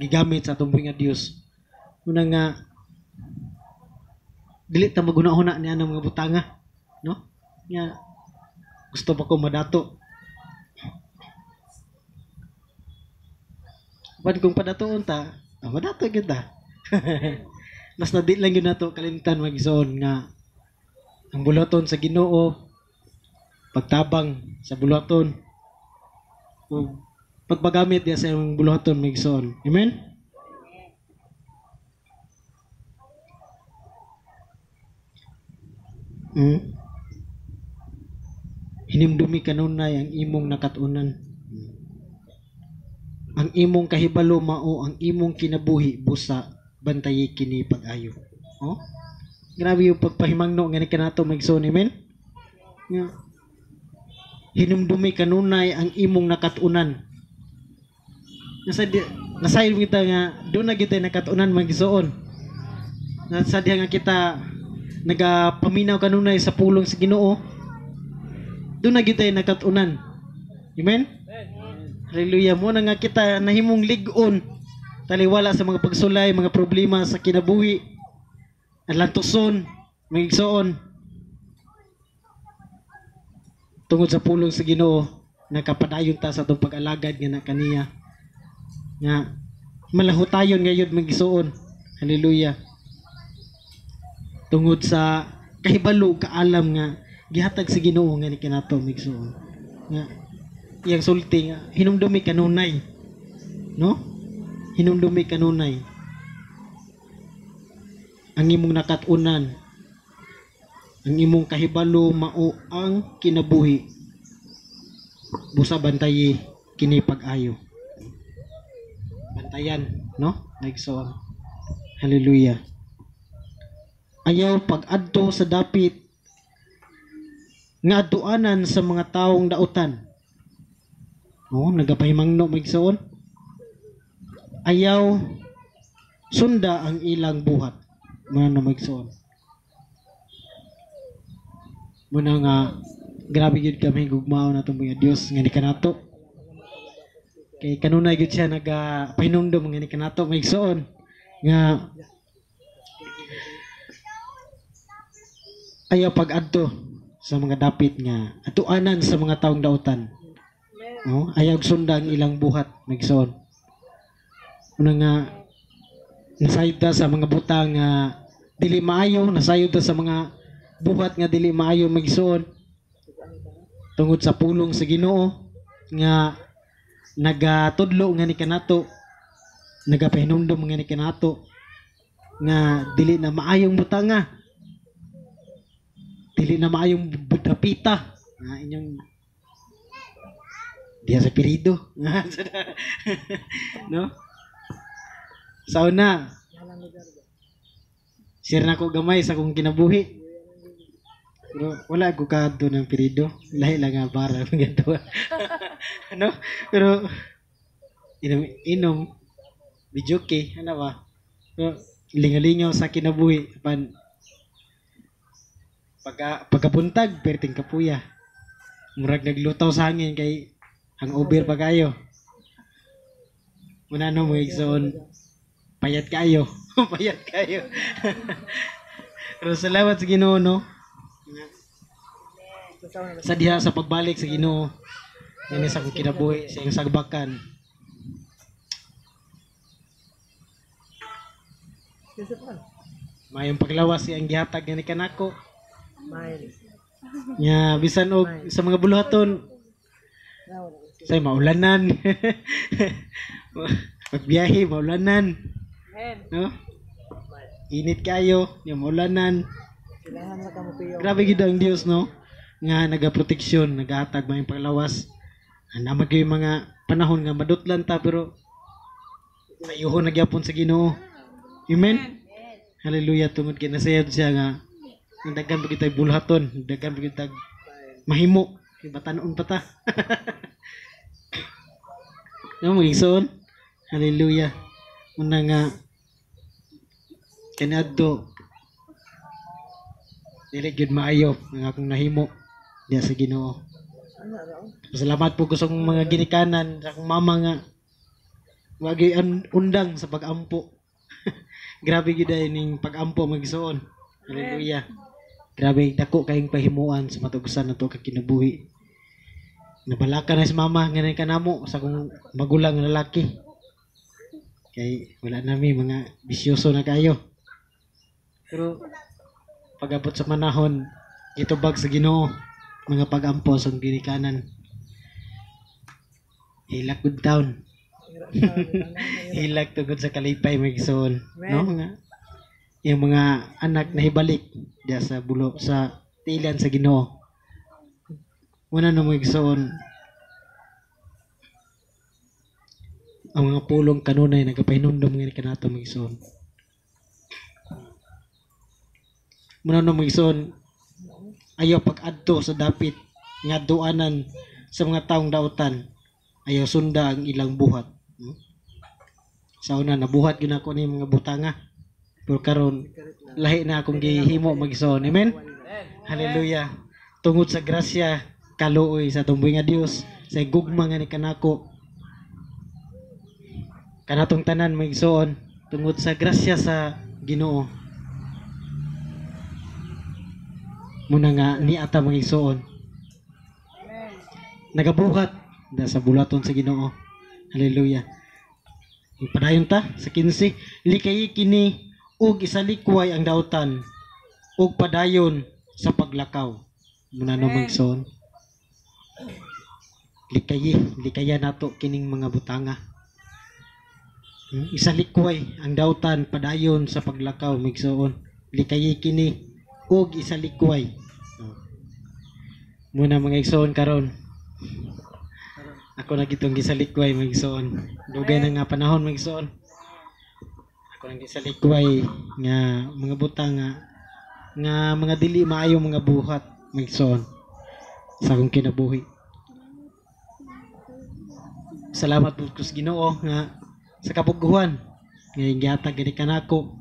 gigamit sa tumbuhi nga Dios. Una nga dili ta maghuna-huna niya ng mga butanga, no? Nga gusto pa ko madato. Pan kung padatoon ta, madato gyud ta. Basta di lang gyud nato kalimtan, mag-igsoon, nga ang buluhaton sa Ginoo, pagtabang sa buluhaton ug pagpagamit diya sa imong buluhaton, mag-igsoon. Amen? Hinumdumi kanunay ang imong nakatunan. Ang imong kahibalo mao ang imong kinabuhi, busa bantayi kini pag-ayo. Oh? Grabe yung pagpahimangno nga ni kanato, mag-igsoon. Amen? Nga. Hinumdumi kanunay ang imong nakatunan. Nasayod kita nga doon na kita nakatunan, mag-igsoon. Nasa diha nga kita nagapaminaw kanunay sa pulong sa Ginoo, doon na kita nakatunan. Amen? Hallelujah. Mo na nga kita nahimong lig-on taliwala sa mga pagsulay, mga problema sa kinabuhi, ang lantuson, mga igsoon. Tungod sa pulong sa Ginoo, nakapadayon ta sa atong pag-alagad nga na kaniya. Nga malahutayon gayud, mga igsoon. Hallelujah. Tungod sa kahibalo, kaalam nga gihatag sa Ginoo nga ni kanato, mga igsoon. Nga iyang sulti nga hinumdumi kanunay, no? Hinumdumi kanunay ang imong nakat-unan, ang imong kahibalo mao ang kinabuhi, busa bantayi kini pag-ayo. Bantayan, no, mga igsoon? Hallelujah. Ayaw pag-adto sa dapit nga adtuanan sa mga taong dautan. Oh, nagapahimangno, mga igsoon. Ayaw sunda ang ilang buhat. Muna no, mga igsoon. Muna nga grabe gyud kami gugmaon natong mga Dios nga ni kanato. Kay kanunay gyud siya nagapahinumdom nga ni kanato, mga igsoon, nga ayaw pag-adto sa mga dapit nga atuanan sa mga taong dautan. Oh, ayaw sunda ang ilang buhat, mga igsoon. Una nga nasayod ta sa mga butang nga dili maayo, nasayod ta sa mga buhat nga dili maayo, mga igsoon, tungod sa pulong sa Ginoo nga nagatudlo nga ni kanato, nagapahinumdom nga ni kanato nga dili na maayong butanga, dili na maayong dapita nga inyong diya sa pirido. No, sa una, share na ko gamay sa akong kinabuhi, pero wala ko kaadto ng pirido, lahi lang nga bara mga tuwa, ano, pero inom inom videoke, ano ba, pero lingalingaw sa kinabuhi pan pagkabuntag perting kapuya, murag naglutaw sa hangin kay hangover pa kayo. Muna no, mga igsoon, payat kayo. Payat kayo. Pero salamat sa Ginoo, no, sa diha sa pagbalik sa Ginoo ngani sa akong kinabuhi sa iyang sagbakan. Mayong paglawas siyang gihatag ngani kanako. Nya bisan og sa mga buluhaton say maulanan. Pagbiyahe maulanan. No? Init kayo, nya maulanan. Grabe gid ang Dios, no, nga nagaproteksyon, nagahatag mayong paglawas. Ana gyud mga panahon nga madutlan ta, pero sayuhon na gyapon sa Ginoo. Amen. Hallelujah, tungod kay nasayod siya nga daghan pa gyud bulhaton, daghan pa gyud mahimo, kay batan-on pa ta. No, mga igsoon? Hallelujah. Una nga kaniadto dili gyud maayo ang akong nahimo diya sa Ginoo. Salamat po ko sa akong mga ginikanan, sa akong mama nga wagi undang sa pag-ampo. Grabe gyud ay ning pag-ampo, mga igsoon. Hallelujah. Grabe dako kayong pahimuan sa matugsan nato ka kinabuhi. Nabalaka na si mama nga kanamo sa akong magulang nga lalaki. Kay wala nami mga bisyoso na kayo. Pero pag-abot sa manahon, gitubag sa Ginoo mga pag-ampo sa ginikanan. Hilak good town. Hilak tungod sa kalipay, mga igsoon. No, mga yung mga anak na hibalik diya sa bulo sa tilan sa Ginoo. Una no, mga igsoon, ang mga pulong kanunay nagapahinumdom nga kanato, mga igsoon. Muna no, mga igsoon, ayaw pag-adto sa dapit nga duanan sa mga taong dautan, ayaw sunda ang ilang buhat. Sa una, nabuhat gyud ako ni mga butanga. Pero karon lahi na akong gihimo, mga igsoon. Amen. Hallelujah. Tungod sa grasya kaluoy sa tumbuy nga Dios, sa gugma nga ni kanako. Kanatong tanan, mga igsoon, tungod sa grasya sa Ginoo. Muna nga niata, mga igsoon. Nagabuhat da sa bulaton sa Ginoo. Hallelujah. Padayon ta sa 15, likay kini ug isalikway ang dautan ug padayon sa paglakaw. Muna no, mga igsoon. Likayi, likaya nato kining mga butanga. Isalikway ang dautan, padayon sa paglakaw, mga igsoon. Likayi kini ug isalikway. Muna, mga igsoon, karon ako na gitong gisalikway, mga igsoon. Dugay na nga panahon, mga igsoon. Ako nang gisalikway nga mga butang nga mga dili maayo mga buhat, mga igsoon, sa akong kinabuhi. Salamat po ko sa Ginoo nga sa kapuguhan nga gihatag gani kanako.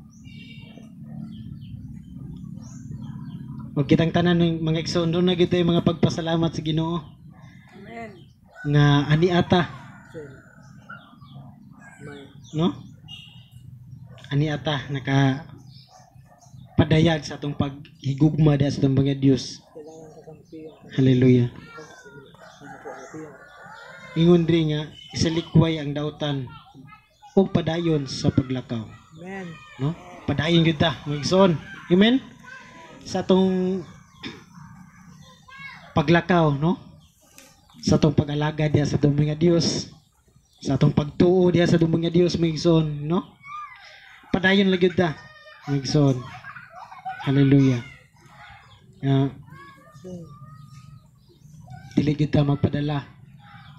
Ug kitang tanan ng mga igsoon, doon na gyud tayo mga pagpasalamat sa Ginoo. Amen. Nga ani ata, no? Ani ata naka padayag sa atong paghigugma diha sa atong mga Dios. Hallelujah. Ingon diri nga isalikway ang dautan ug padayon sa paglakaw. Amen. No? Padayon gyud ta, mga igsoon. Amen. Sa atong paglakaw, no? Sa atong pag-alagad diha sa atong mga Dios, sa atong pagtuo diha sa atong mga Dios, mga igsoon, no? Padayon lang gyud ta, mga igsoon. Hallelujah. Dili gyud ta magpadala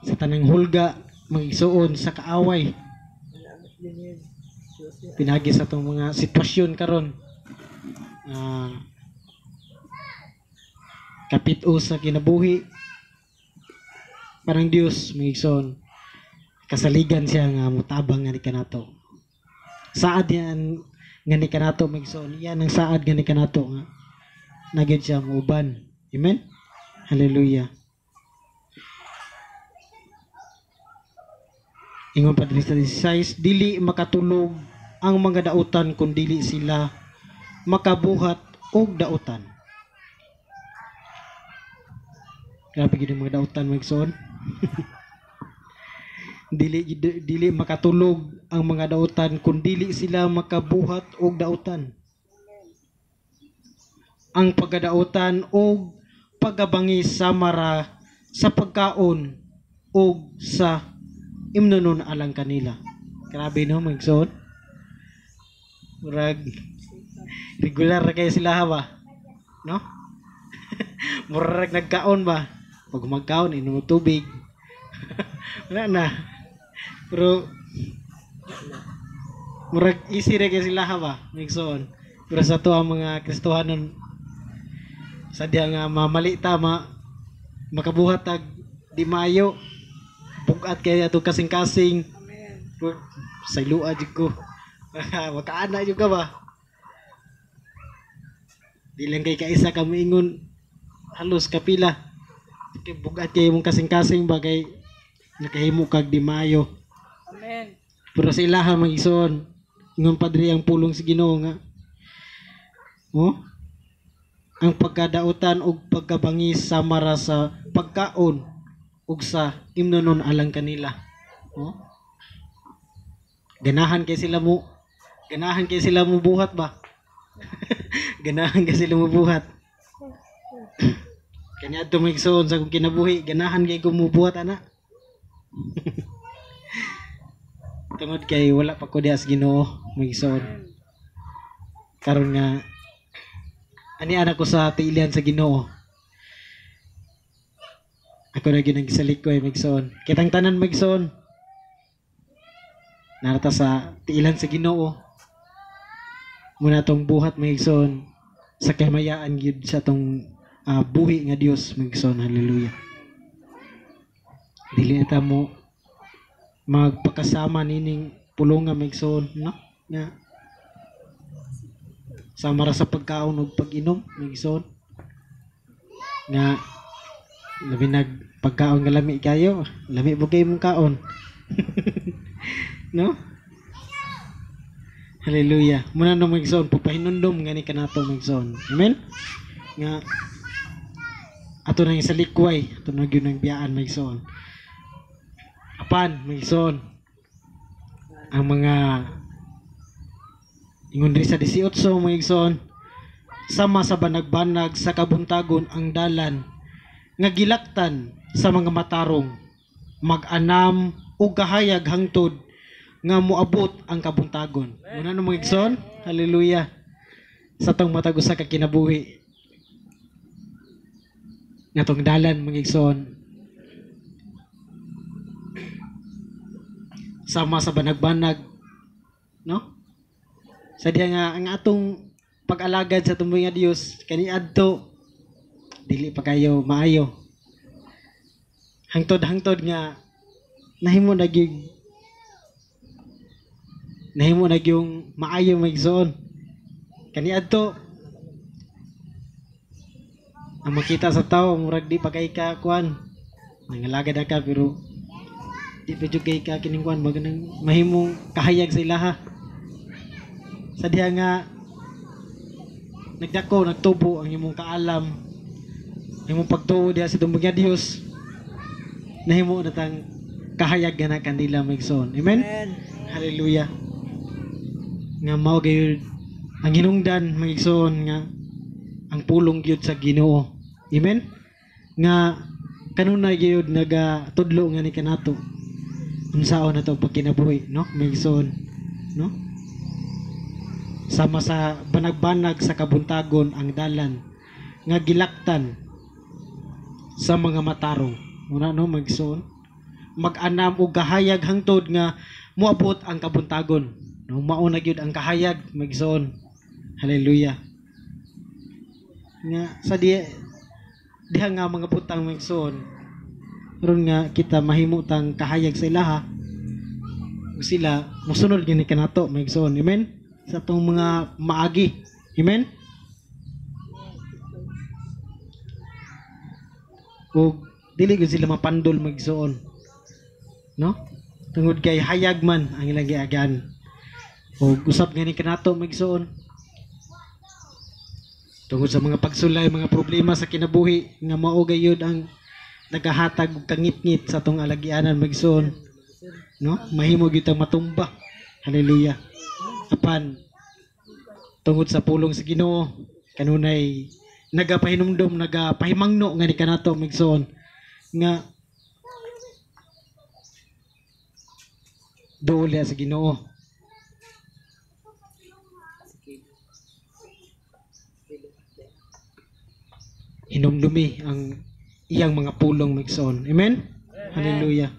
sa tanang hulga, mga igsoon, sa kaaway. Pinagi sa atong mga sitwasyon karon. Kapit-o sa kinabuhi parang Dios, mga igsoon, kasaligan siya nga mutabang nga ni kanato. Saad yan nga ni kanato, mga igsoon. Yan ang saad nga ni kanato nga nagyud siya muuban. Amen. Hallelujah. Ingon pa diri sa 16, dili makatulog ang mga dautan kun dili sila makabuhat og dautan. Grabe gid ang mga dautan, mga igsoon. Dili makatulog ang mga dautan kun dili sila makabuhat og dautan. Ang pagkadautan og pagabangis samara sa pagkaon og sa imnonon alang kanila. Grabe no, mga igsoon. Murag regular ra kayo sila ha ba? No? Murag nagkaon ba? Pag magkaon, inom og tubig. Wala na. Pero murag easy ra kayo sila ha ba, mga igsoon. Pero sa to ang mga Kristohanon, sadya nga mamali ta, makabuhat tag di maayo, bugat kay atong kasing-kasing. Amen. Saylua jud ko. Makaana jud ka ba? Di lang kay kaisa ka moingon, halos kapila. Kay bugat kay imong kasing-kasing ba kay nakahimo kag di maayo. Amen. Pero sa ilaha mga igsoon, ingon pa diri ang pulong sa Ginoo nga, oh, ang pagkadautan ug pagkabangis samara sa pagkaon ug sa imnonon alang kanila. Oh? Ganahan kay sila mo, ganahan kay sila mo buhat ba? Ganahan kay sila mo buhat. Kanya adto mga igsoon sa akong kinabuhi, ganahan kay ko mubuhat ana. Tungod kay wala pa ko diha sa Ginoo, mga igsoon. Karon nga ani ana ko sa tiilian sa Ginoo. Ako na gyud ang gisalik ko, mga igsoon. Kitang tanan, mga igsoon, narata sa tiilan sa Ginoo. Muna tong buhat, mga igsoon, sa kamayaan gyud sa tong buhi nga Dios, mga igsoon. Hallelujah. Dili na ta mo magpakasama nining pulong nga, mga igsoon, no? Nga sama ra sa pagkaon ug pag-inom, mga igsoon. Nga labi nag pagkaon nga lami kayo, lami mo kay mong kaon. No? Hallelujah. Muna no, mga igsoon, pupahinumdom nga ni kanato, mga igsoon. Amen? Nga ato nang isalikway, ato na gyud nang biyaan, mga igsoon. Apan, mga igsoon, ang mga ingon diri sa 18, mga igsoon, sama sa banag-banag sa kabuntagon ang dalan nga gilaktan sa mga matarong, mag-anam o kahayag hangtod nga moabot ang kabuntagon. Muna no, mga igsoon, hallelujah. Sa tong matag usa ka kinabuhi nga tong dalan, mga igsoon, sama sa banag-banag, no? Sa diha nga ang atong pag-alagad sa tumboy nga Dios kaniadto dili pa kayo maayo. Hangtod-hangtod nga Nahimo na gyud, nahimo na gyung maayo, mga igsoon. Kaniadto ang makita sa tao, murag di pa kay ka kuan, nangalagad na ka, pero di pa jud kay ka kining kuan, maganang mahimong kahayag sa ilaha sa diha nga nagdako, nagtubo ang imong kaalam, imong pagtuo diha sa tubag nga Dios, nahimo na tang kahayag nga na kanila, mga igsoon. Amen. Amen. Hallelujah. Nga mao gayud ang hinungdan, mga igsoon, nga ang pulong gyud sa Ginoo. Amen. Nga kanunay gyud nagatudlo nga ni kanato unsaon na to pagkinabuhi, no, mga igsoon, no? Sama sa banag-banag sa kabuntagon ang dalan nga gilaktan sa mga matarong. Muna, no, mga igsoon. Mag-anam og kahayag hangtod nga moabot ang kabuntagon. No, mao na gyud ang kahayag, mga igsoon. Hallelujah. Nga sa diha nga mga butang, mga igsoon, ron nga kita mahimo tang kahayag sa ilaha ug sila mosunod gini kanato, mga igsoon. Amen. Sa atong mga maagi. Amen. Ug dili gyud sila mapandol, mga igsoon. No? Tungod kay hayag man ang ilang giagan. Ug usab gani kanato, mga igsoon. Tungod sa mga pagsulay, mga problema sa kinabuhi nga mao gayud ang nagahatag og kangitngit sa atong alagianan, mga igsoon. No? Mahimo gyud tang matumba. Hallelujah. Apan tungod sa pulong sa Ginoo, kanunay nagapahinumdom, nagapahimangno nga ni kanato, mga igsoon, nga duol sa Ginoo. Hinumdumi ang iyang mga pulong, mga igsoon. Amen? Hallelujah.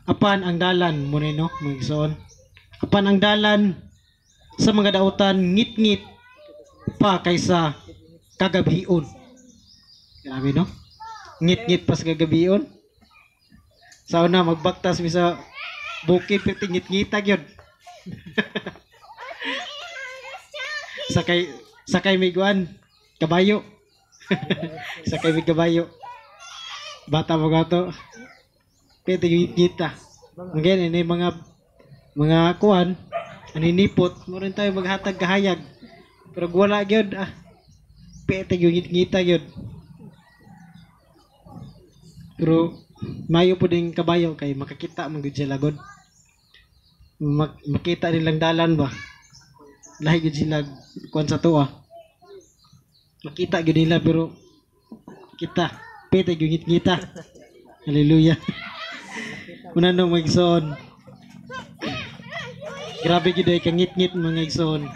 Apan ang dalan mo no, mga igsoon. Apan ang dalan sa mga dautan ngit-ngit pa kaysa kagabion. Grabe, no? Ngit-ngit pa sa kagabion. Sa una magbaktas mi sa bukid, pero ngit-ngita gyud. Sakay may guan, kabayo. Sakay may kabayo. Bata mo gato. Pero ngit-ngita. Again, ini mga kuan, aninipot, mo rin tayo maghatag kahayag. Pero wala gyud, pete gyud ngit-ngita gyud. Pero mayo po ding kabayo kay makakita man gyud sila god. Makita nilang dalan ba. Lahi gyud sila kuan sa tuwa. Makita gyud nila, pero kita pete gyud ngit-ngita. Hallelujah. Una no, mga igsoon. Grabe gyud ay kangit-ngit, mga igsoon,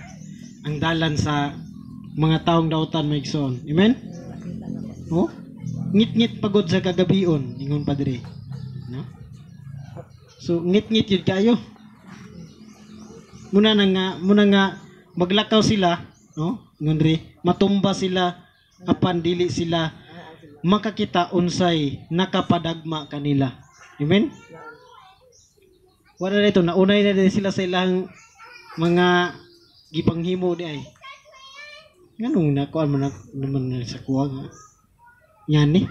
ang dalan sa mga taong dautan, mga igsoon. Amen? Oh? Ngit-ngit pagod sa kagabion, ingon pa diri. No? So ngit-ngit yun kayo. Muna nga maglakaw sila, no? Ingon diri, matumba sila apan dili sila makakita unsay nakapadagma kanila. Amen? Wala na ito, naunay na din sila sa ilang mga gipanghimo di ay. Nganong nakuan mo na naman na sa kuha nga? Yan ni.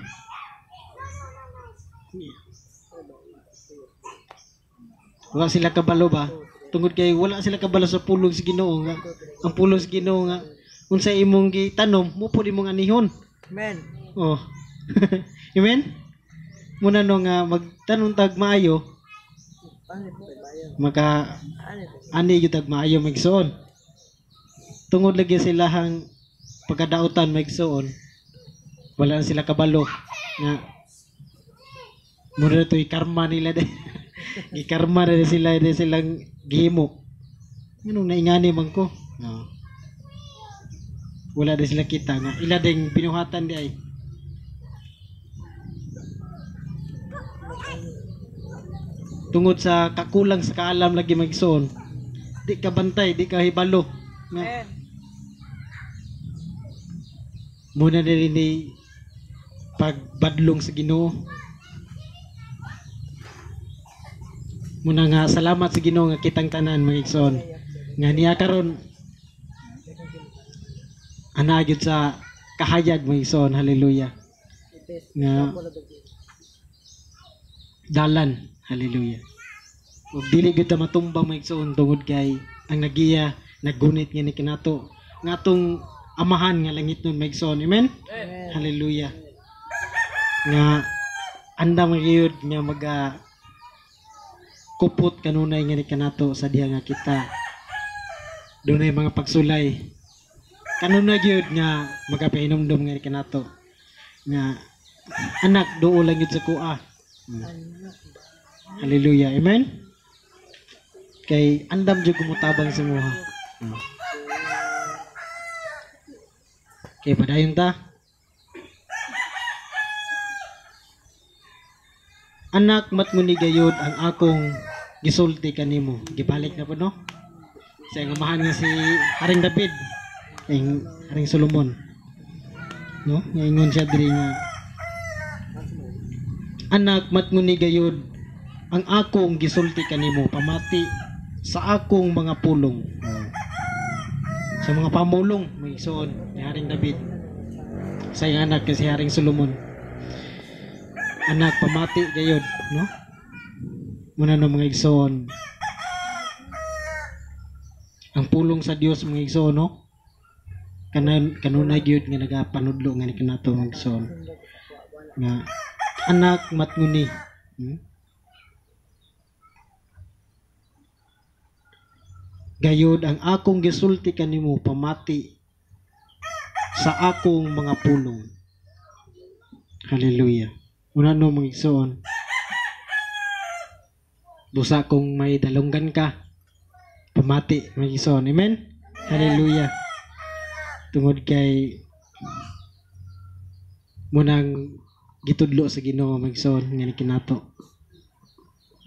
Wala sila kabalo ba? Tungod kay wala sila kabalo sa pulong sa Ginoo nga. Ang pulong sa Ginoo nga unsa imong gitanom, mo pud imong anihon. Amen. Oh. Amen. Muna no nga magtanom tag maayo, maka ani gyud tag maayo, magsuon. Tungod lagi silahang pagkadautan, magsuon, wala na sila kabalo nga muna to'y karma nila de. Gikarma na sila de silang gihimo. Nganong naingani man ko? No. Wala de sila kita nga ila ding binuhatan di ay. Tungod sa kakulang sa kaalam lagi magsuon, di ka bantay, di ka hibalo. Nga. Muna na rin ni pagbadlong sa Ginoo. Muna nga salamat sa Ginoo nga kitang tanan, mga igsoon, nga niya karon ana gyud sa kahayag, mga igsoon. Hallelujah. Nga dalan. Hallelujah. Ug dili gyud ta matumba, mga igsoon, tungod kay ang nagiya naggunit nga ni kanato nga atong amahan nga langit nun, mga igsoon. Amen. Hallelujah. Nga andam gyud nga maga kupot kanunay nga ni kanato sa diha nga kita dunay mga pagsulay, kanunay gyud nga magapahinumdom nga ni kanato nga, "Anak, duol lang gyud sa kuha." Hallelujah. Amen. Kay andam jud kumutabang sa imuha. Kay padayon ta. Anak, matnguni gayud ang akong gisulti kanimo. Gibalik na po, no? Sa iyang amahan nga si Haring David, ang Haring Solomon. No? Ngaingon siya diri nga, "Anak, matnguni gayud ang akong gisulti kanimo, pamati sa akong mga pulong." Oh. Sa mga pamulong, may igsoon ni Haring David sa iyang anak si Haring Solomon. Anak, pamati gayud, no? Muna no, mga igsoon, ang pulong sa Dios, mga igsoon, no? Kanunay gyud nga nagapanudlo nga ni kanato, mga igsoon. Nga, "Anak, matnguni." Gayud ang akong gisulti kanimo, pamati sa akong mga pulong. Hallelujah. Una no, mga igsoon, busa kung may dalunggan ka, pamati, mga igsoon. Amen? Hallelujah. Tungod kay munang gitudlo sa Ginoo, mga igsoon, nga ni kinato.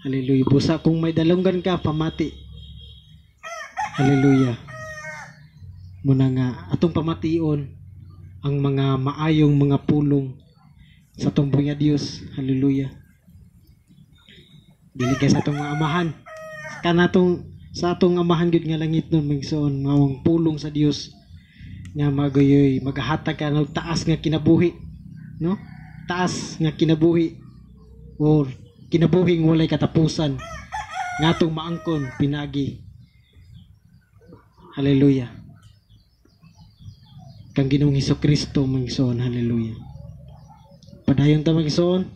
Hallelujah. Busa kung may dalunggan ka, pamati. Hallelujah. Muna nga atong pamation ang mga maayong mga pulong sa atong buhi nga Dios. Hallelujah. Dili kay sa atong mga amahan. Kanatong sa atong amahan gyud nga langit nun, mga igsoon, maong pulong sa Dios nga magayoy magahatag ka og taas nga kinabuhi, no? Taas nga kinabuhi or kinabuhing walay katapusan nga atong maangkon pinagi. Hallelujah. Kang Ginoong Hesukristo, mga igsoon. Hallelujah. Padayon ta, mga igsoon.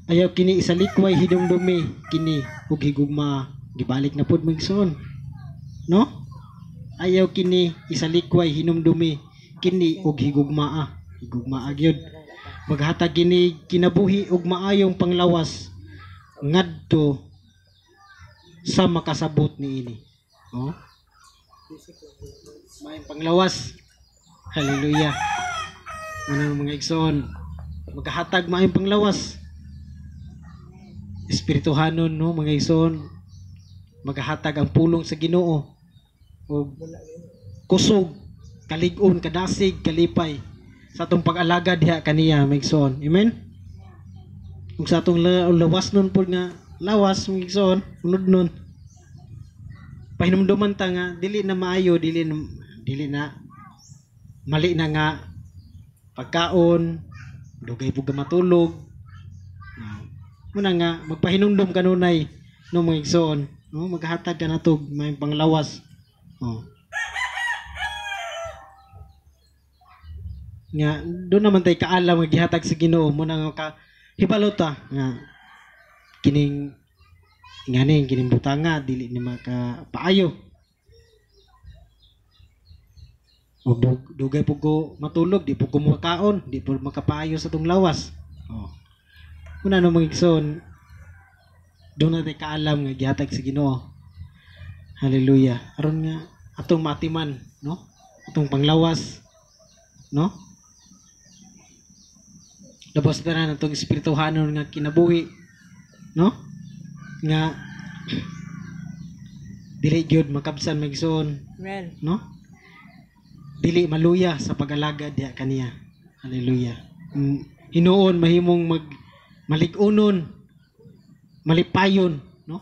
Ayaw kini isalikway, hinumdumi kini ug higugma. Gibalik na pod, mga igsoon. No? Ayaw kini isalikway, hinumdumi kini ug higugmaa. Higugmaa gyud. Maghatag kini kinabuhi ug maayong panglawas ngadto sa makasabot niini. Oh? Maayong panglawas. Hallelujah. Ano, mga igsoon, maghatag maayong panglawas. Espirituhanon, no, mga igsoon, maghatag ang pulong sa Ginoo og kusog, kalig-on, kadasig, kalipay sa atong pag-alaga diha kaniya, mga igsoon. Amen. Ug sa atong lawas nun pod nga lawas, mga igsoon, unod nun. Pahinumduman ta nga dili na maayo, dili na mali na nga pagkaon, dugay pud ka matulog. Muna nga magpahinumdum kanunay, no, mga igsoon, no, maghatag ka natog may panglawas. Oh. Nga doon naman tay kaalam nga gihatag sa Ginoo, muna nga ka hibalo ta nga kining nganing kining butanga dili ni makapaayo. O dugay pud ko matulog, di pud ko makaon, di pud makapaayo sa tong lawas. Oh. Una no, mga igsoon, doon natin kaalam nga gihatag sa Ginoo. Hallelujah. Aron nga atong matiman, no? Atong panglawas, no? Labos na atong espirituhanon nga kinabuhi, no? Nga dili gyud makabsan, mga igsoon. Amen. No? Dili maluya sa pag-alagad diha kaniya. Hallelujah. Hinuon mahimong mag malig-unon, malipayon, no?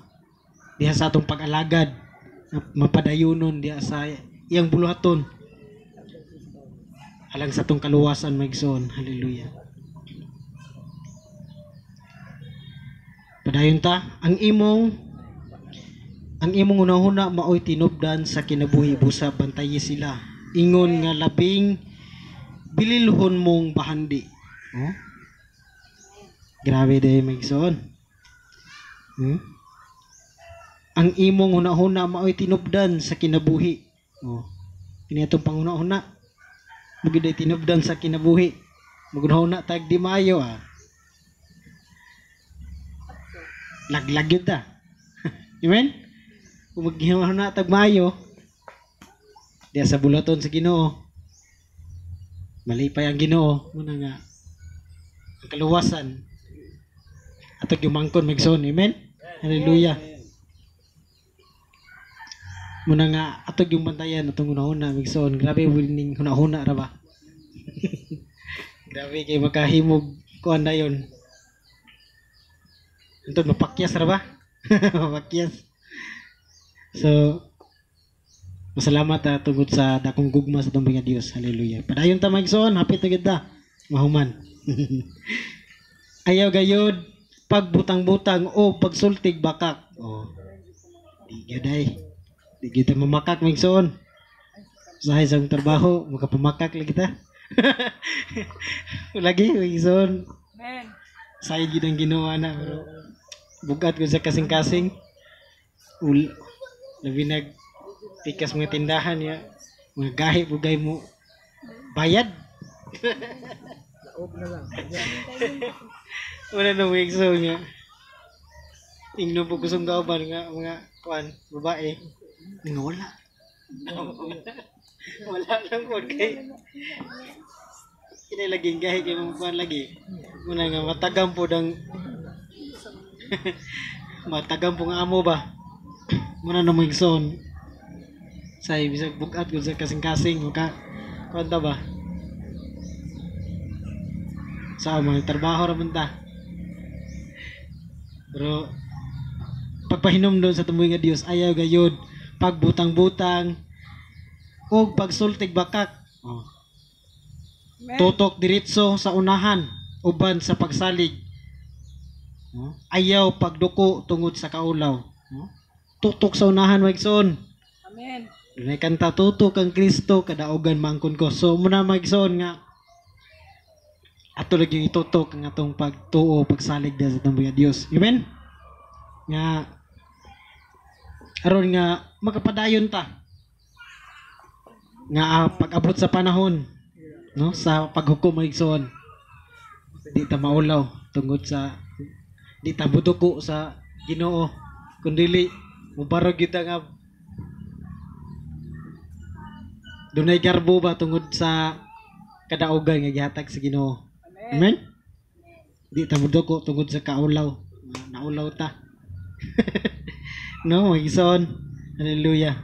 Diha sa atong pag-alagad, mapadayunon diha sa iyang buluhaton alang sa atong kaluwasan, mga igsoon. Hallelujah. Padayon ta, ang imong hunahuna maoy tinubdan sa kinabuhi, busa bantayi sila. Ingon nga labing bililhon mong bahandi. Oh? Grabe day, mga igsoon. Ang imong hunahuna maoy tinubdan sa kinabuhi. Oh. Kini atong panghunahuna. Mugid tinubdan sa kinabuhi. Magunahuna tag di maayo ah. Laglag yun ta. Amen? Kung maghunahuna tag maayo, diya sa bulaton sa Ginoo. Malipay ang Ginoo, muna nga ang kaluwasan atog yumangkon, magsoon. Amen? Hallelujah. Muna nga atog yung bantayan atong hunahuna, magsoon. Grabe ning hunahuna ra ba. Grabe kay makahimog kuan na yon. Antod mapakyas ra ba? Mapakyas. So masalamat ta tungod sa dakong gugma sa atong mga Dios. Hallelujah. Padayon ta, magsoon, hapit na gid ta mahuman. Ayaw gayod pagbutang-butang o pagsultig bakak. Oh. Di gyud ay. Di gyud ta mamakak, magsoon. Usahay sa akong trabaho, makapamakak lagi ta. Lagi, magsoon. Amen. Say gid ang Ginoo na pero bugat ko sa kasing-kasing. Ul labi nag tikas mga tindahan ya. Mga gahi bugay mo bayad. Laog na lang. Wala na mo so nga. Ingno po kusong kauban nga mga kuan babae. Nga wala. Wala lang po kay kini laging gahi kay mga kuan lagi. Muna nga matagam po dang matagam po nga amo ba. Muna na mo igsoon. Say bisag bugat gud sa kasing-kasing maka kuan ta ba. Sa mga trabaho ra man ta. Pero pagpahinom doon sa tumoy nga Dios, ayaw gayud pagbutang-butang og pagsultig bakak. Oh. Amen. Tutok diretso sa unahan uban sa pagsalig. Oh. Ayaw pagduko tungod sa kaulaw. Oh. Tutok sa unahan, maigsoon. Amen. Dunay kanta, "Tutok ang Kristo kadaugan mangkon ko." So muna, maigsoon, nga ato lagi yung itutok ang atong pagtuo, pagsalig sa atong mga Dios. Amen. Nga aron nga makapadayon ta nga pag-abot sa panahon, no, sa paghukom, maigsoon, di ta maulaw tungod sa di ta muduko sa Ginoo, kun dili mubarog gyud ta nga dunay garbo ba tungod sa kadaugan nga gihatag sa Ginoo. Amen. Amen. Di ta muduko tungod sa kaulaw. Naulaw ta. No, igsoon. Hallelujah.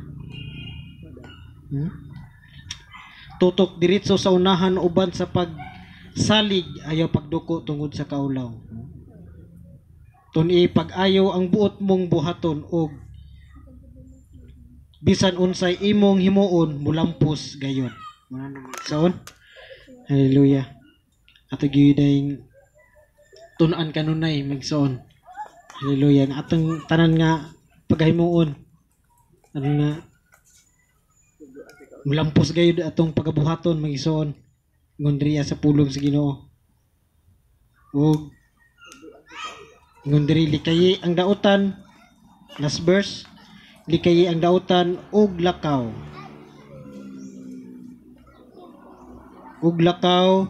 Tutok diretso sa unahan uban sa pagsalig, ayaw pagduko tungod sa kaulaw. Tun-i pag-ayo ang buot mong buhaton og bisan unsay imong himuon mulampos gayon. Muna naman igsoon. Hallelujah. Ato gyud tun-an kanunay, magsoon. Hallelujah. Ang atong tanan nga paghimuon, ano nga mulampos gayud atong pagabuhaton, magsoon, ngon diriya sa pulong sa Ginoo. Ug ngon diri, likayi ang dautan, last verse, likayi ang dautan ug lakaw. Ug lakaw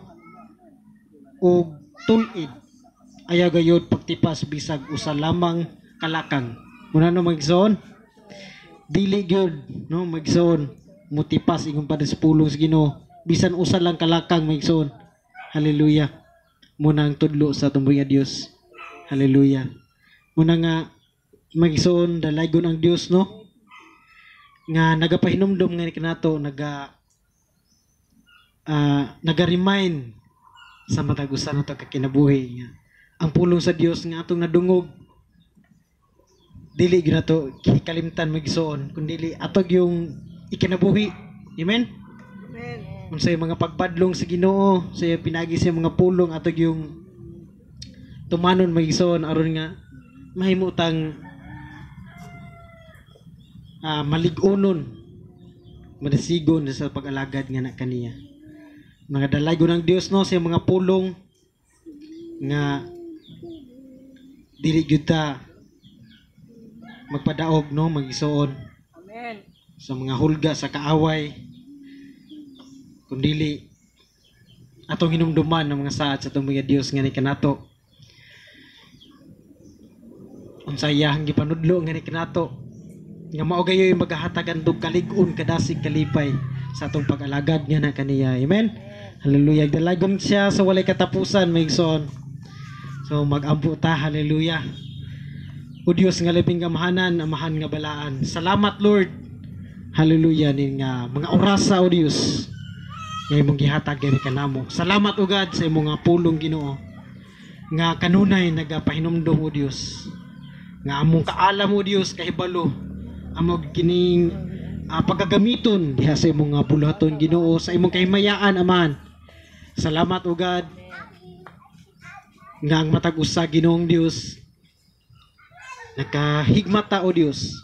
ug tul-id. Ayaw gayud pagtipas bisag usa lamang kalakang. Muna no, magsoon. Dili gyud no, magsoon, mutipas ingon pa sa pulong sa Ginoo bisan usa lang kalakang, magsoon. Hallelujah. Muna ang tudlo sa atong nga Dios. Hallelujah. Muna nga, magsoon, dalaygon ang Dios, no, nga nagapahinumdom nga ni kanato, naga-remind sa matag usa nato ka kinabuhi nga ang pulong sa Dios nga atong nadungog Dili gyud nato kalimtan magsuon kun dili atog yung ikinabuhi. Amen. Amen. Unsay mga pagbadlong sa Ginoo, sa pinagi sa mga pulong atog yung tumanon magsuon aron nga mahimutang malig-onon, madasigon sa pag-alagad nga na kaniya. Mga dalaygon ng Dios no sa mga pulong nga dili gyud ta magpadaog no magisuon. Amen. Sa mga hulga sa kaaway, kundili atong hinumduman ng mga saad sa atong mga Dios nga ni kanato. Unsa iyahang gipanudlo nga ni kanato nga mao gayoy magahatag andog kalig-on kadasig kalipay sa atong pag-alagad nga na kaniya. Amen. Hallelujah. Dalagon siya sa walay katapusan, maigsoon. So mag-ampo ta. Hallelujah. O Dios nga labing amahanan, amahan nga balaan. Salamat Lord. Hallelujah ning mga orasa o Dios nga imong gihatag gani kanamo. Salamat o God sa imong pulong Ginoo nga kanunay nagapahinumdom o Dios nga among kaalam o Dios kahibalo amo kining pagkagamiton diha sa imong buluhaton Ginoo sa imong kahimayaan Amahan. Salamat o God nga ang matag usa Ginoong Dios nakahigmata o Dios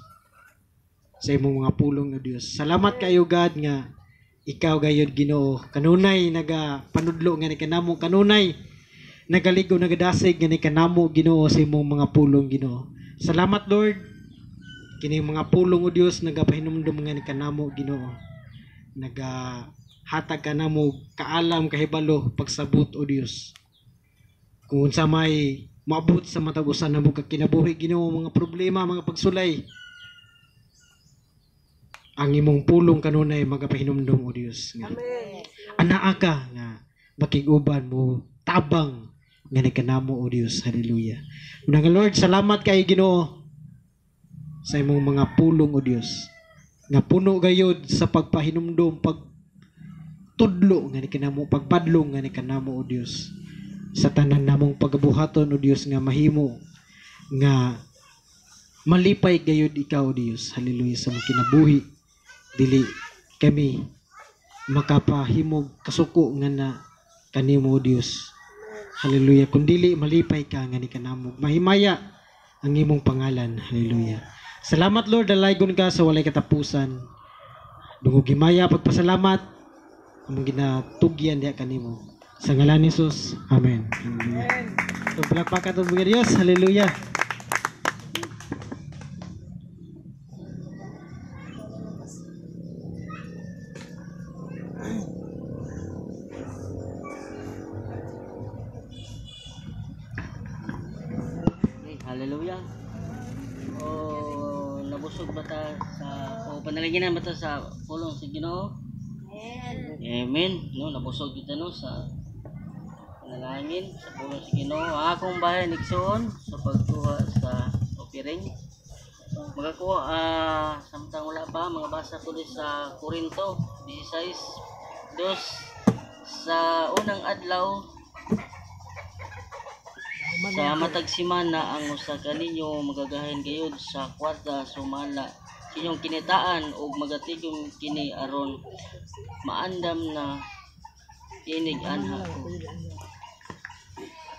sa imong mga pulong o Dios. Salamat kayo God nga ikaw gayud Ginoo kanunay nagapanudlo nga ni kanamo, kanunay nagaligo nagadasig nga ni kanamo Ginoo sa imong mga pulong Ginoo. Salamat Lord kini mga pulong o Dios nagapahinumdum nga ni kanamo Ginoo. Nagahatag kanamo kaalam kahibalo pagsabot o Dios. Kung unsa may maabot sa matag usa namo ka kinabuhi Ginoo, mga problema, mga pagsulay, ang imong pulong kanunay magapahinumdum o Dios nga Amen. anaa ka nga makig-uban mo tabang nga ni kanamo o Dios. Hallelujah. Una nga Lord, salamat kay Ginoo sa imong mga pulong o Dios nga puno gayod sa pagpahinumdum, pagtudlo nga ni kanamo, pagpadlong nga ni kanamo o Dios sa tanan namong pagabuhaton o Dios nga mahimo nga malipay gayod ikaw o Dios. Hallelujah. Sa mong kinabuhi dili kami makapahimog kasuko nga na kanimo o Dios. Hallelujah. Kun dili malipay ka nga ni kanamo, mahimaya ang imong pangalan. Hallelujah. Salamat Lord, dalaygon ka sa walay katapusan. Dungog himaya pagpasalamat among ginatugyan diha kanimo. Sa ngalan ni Jesus. Amen. Hallelujah. Amen. So, palakpakan atong mga Dios. Hallelujah. Okay, hallelujah. O nabusog ba ta sa o panalanginan ba ta sa pulong sa Ginoo? Amen. Amen. No, nabusog kita no sa panalangin sa pulong sa Ginoo. Akong bahay igsoon sa pagkuha sa offering. Magakuha samtang wala pa mga basa ko sa Korinto 16:2 sa unang adlaw sa matag semana ang usa kaninyo magagahin gayud sa kwarta sumala inyong kinitaan og magatigom kini aron maandam na inig anha ko.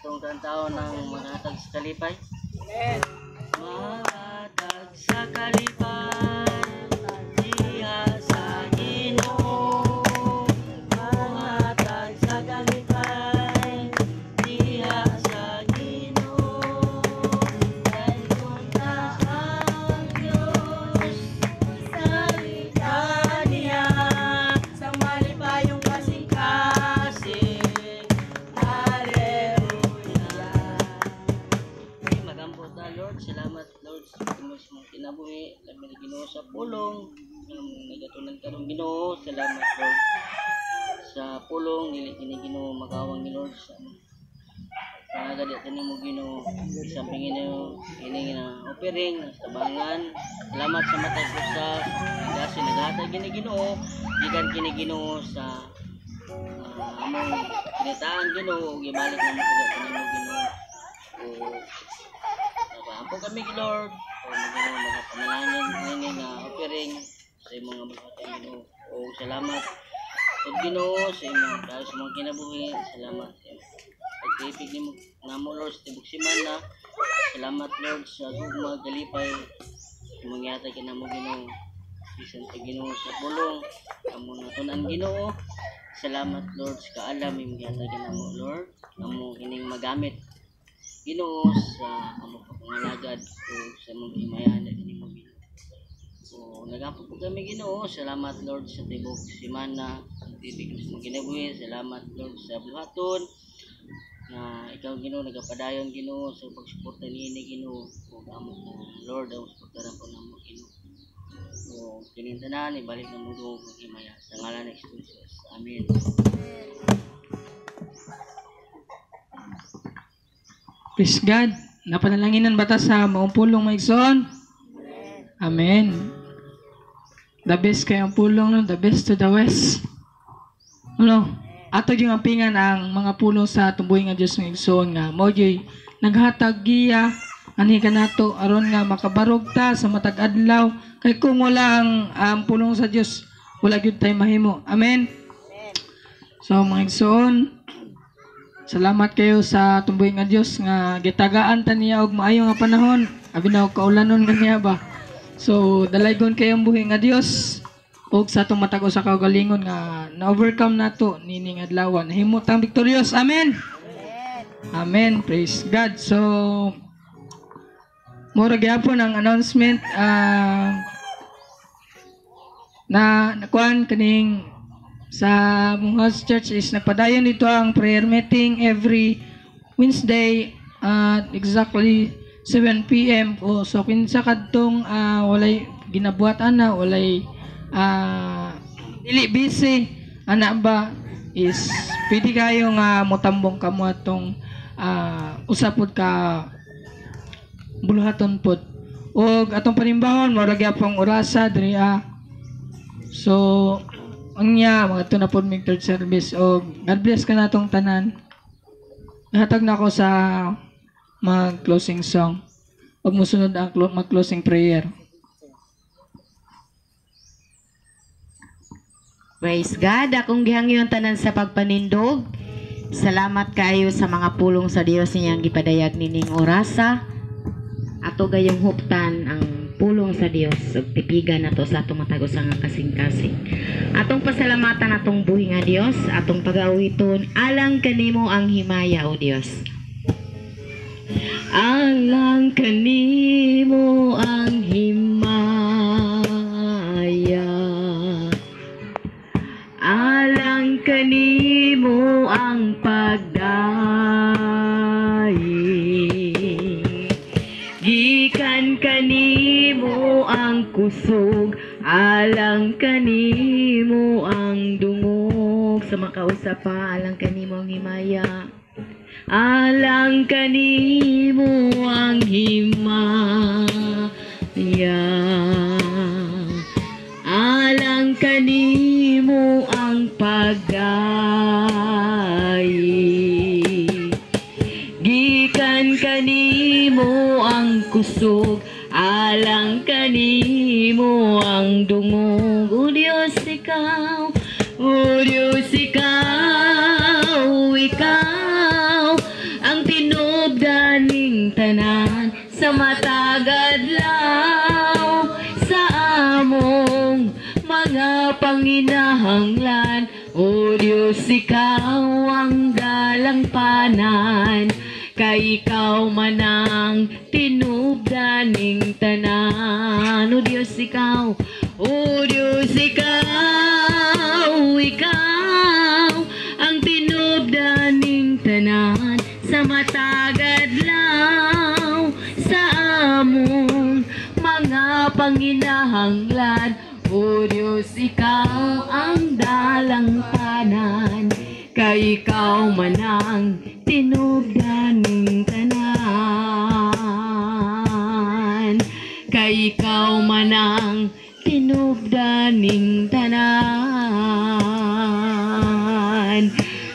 Atong kantaon ng maghatag sa kalipay. Amen. Maghatag sa kalipay diha sa Ginoo. Maghatag sa kalipay diha sa Ginoo. Dahil ta ang Diyos salita niya Sa malipayong kasing-kasing. Hallelujah. Okay, magampo ta Lord. Salamat Lord sa imong kinabuhi. Labi na Ginoo sa pulong nga nagatunan karong Ginoo. Salamat Lord sa pulong dili kini Ginoo magawang ni Lord sa panagadi kanimo Ginoo. Sa pingin ini nga offering sa tabangan. Salamat sa matag usa dasi naghatag kini Ginoo gikan kini Ginoo sa among kinitaan Ginoo ug ibalik namo kuno kanimo Ginoo. O nagaampo kami Lord. Ginoo, mga panalangin niini nga offering sa imong mga buhatan, Ginoo. O salamat ug Ginoo sa imong kaayo sa mga kinabuhi. Salamat sa imong pagtipig nimo namo, Lord, sa tibok semana. Salamat, Lord, sa gugma, kalipay imong gihatag kanamo, Ginoo. Bisan pa, Ginoo, sa pulong amo natun-an, Ginoo. Salamat, Lord, sa kaalam imong gihatag kanamo, Lord. Amo kining magamit, Ginoo, sa amo pangalagad o sa among himayan nimo, Ginoo. So nagampo po kami, Ginoo. Salamat, Lord, sa tibok semana tibig sa mga kinabuhi. Salamat, Lord, sa buhaton nga ikaw, Ginoo, nagapadayon, Ginoo, sa pagsuporta niini, Ginoo, ug amo po, Lord, ang suportaran po namo, Ginoo. O kining tanan ibalik namo og himaya sa ngalan ni Jesus. Amen. Praise God. Napanalanginan ba ta sa maong pulong, mga igsoon? Amen. The best kay ang pulong, no? The best to the west. Ano? Ato yung ampingan ang mga pulong sa tumbuhi nga Dios, mga igsoon, nga mao gyud naghatag giya ani kanato aron nga makabarog ta sa matag adlaw, kay kung wala ang pulong sa Dios, wala gyud tay mahimo. Amen. So mga igsoon, salamat kayo sa tumbuhi nga Dios nga gitagaan ta niya og maayo nga panahon. Abi na og kaulanon nga niya ba. So dalaygon kayong buhi nga Dios ug sa atong matag usa ka kaugalingon nga na-overcome nato nining adlaw. Nahimo tang victorious. Amen. Amen. Praise God. So mura gyapon ang announcement na nakuan kaning sa mong house church is nagpadayon dito ang prayer meeting every Wednesday at exactly 7 p.m. O, so kinsa kadtong walay ginabuhat ana, walay dili busy ana ba, is pwede kayo nga motambong kamo atong usa pod ka buluhaton pod. Og atong panimbahon mao ra gyapon orasa diri ah. So unya mga na pod mig third service og God bless kanatong tanan. Nahatag na ako sa mag-closing song ug mosunod ang mag-closing prayer. Praise God. Akong gihangyon tanan sa pagpanindog. Salamat kayo sa mga pulong sa Dios niyang gipadayag nining orasa. Ato gayong huptan ang pulong sa Dios ug tipigan nato sa atong matag usa nga kasing-kasing. Atong pasalamatan atong buhi nga Dios, atong pag-awiton alang kanimo ang himaya, o Dios. Alang kanimo ang himaya. Alang kanimo ang pagdaing. Gikan kanimo ang kusog, alang kanimo ang dungog. Sa makausa pa, alang kanimo ang himaya. Alang kanimo ang himaya. Alang kanimo ang pagdaing. Gikan kanimo ang kusog, alang kanimo ang dungog. O Dios, ikaw, O Dios, ikaw, ikaw ang tinubdaning tanan sa matag adlaw sa among mga panginahanglan. O Diyos, ikaw ang dalangpanan, kay ikaw man ang tinubdaning tanan. O Diyos, ikaw, O Diyos, ikaw, ikaw ang tinubdaning tanan sa matag adlaw sa among mga panginahanglan. O Diyos, ikaw ang dalangpanan, kay ikaw man ang tinubdaning tanan. Kay ikaw man ang tinubdaning tanan.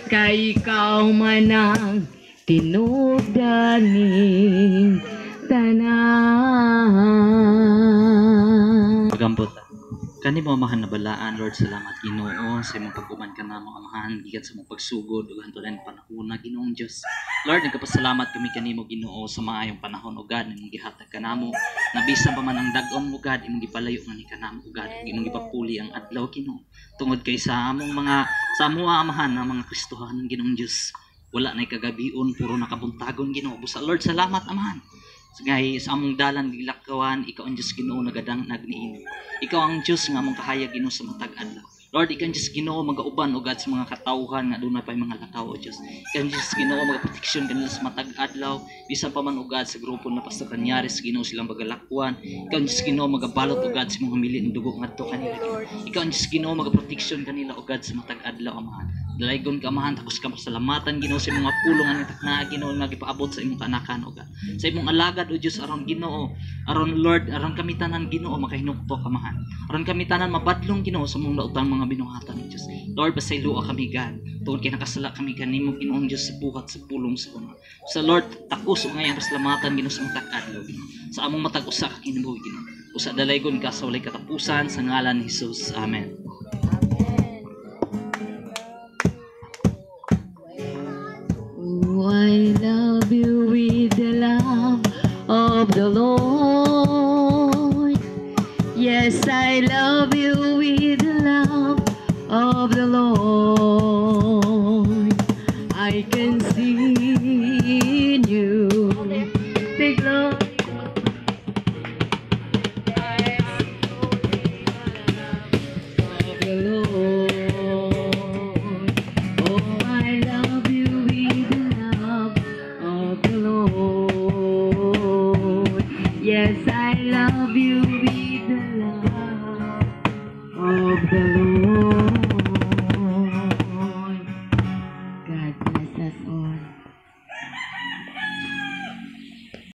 Kay ikaw man ang tinubdaning tanan. Kanimo, Amahan na balaan, Lord, salamat, Ginoo, sa imong pag-uban kanamo, Amahan, gikan sa imong pagsugod ug hantod ang panahon na, Ginoong Dios. Lord, nagpasalamat kami kanimo, Ginoo, sa maayong panahon, o God, imong gihatag kanamo. Na bisan pa man ang dag-om, o God, imong gipalayo nga ni kanamo, o God, ug imong gipapuli ang adlaw, Ginoo. Tungod kay sa among mga sa amoa, Amahan, na mga Kristohanon, Ginoong Dios, wala na kagabion, puro nakabuntagon, Ginoo. Busa, Lord, salamat, Amahan. Ngay sa among dalan gilakawan, ikaw ang Dios, Ginoo, nagadang nagniini. Ikaw ang Dios nga among kahayag, Ginoo, sa matag adlaw. Lord, ikaw ang Dios, Ginoo, magauban o God sa mga katawhan nga adunay pa mga lakaw, o Dios. Ikaw ang Dios, Ginoo, magaproteksyon kanila sa matag adlaw bisan pa man o God sa grupo na Pastor Kanyares, Ginoo, silang bagalakwan. Ikaw ang Dios, Ginoo, magabalot o God sa mga mili ng dugo ngadto kanila. Ginoo. Ikaw ang Dios, Ginoo, magaproteksyon kanila o God sa matag adlaw, Amahan. Dalaygon ka, Amahan, takos ka masalamatan, Ginoo, sa imong mga pulong ang takna, Ginoo, nga gipaabot sa imong kanakan o God. Sa imong alagad o Dios aron, Ginoo, aron Lord, aron kami tanan, Ginoo, makahinukto, Amahan. Aron kami tanan mabadlong, Ginoo, sa imong lautang mga binuhatan, o Dios. Lord, pasayloa kami, God. Tungod kay nakasala kami kanimo, Ginoong Dios, sa buhat sa pulong sa una. Sa Lord, takos o ngayon pasalamatan, Ginoo, sa matag adlaw, Ginoo. Sa among matag usa ka kinabuhi, Ginoo. Usa dalaygon ka sa walay katapusan sa ngalan ni Jesus. Amen. Oh, I love you with the love of the Lord. Yes, I love you with the love of the Lord. I can see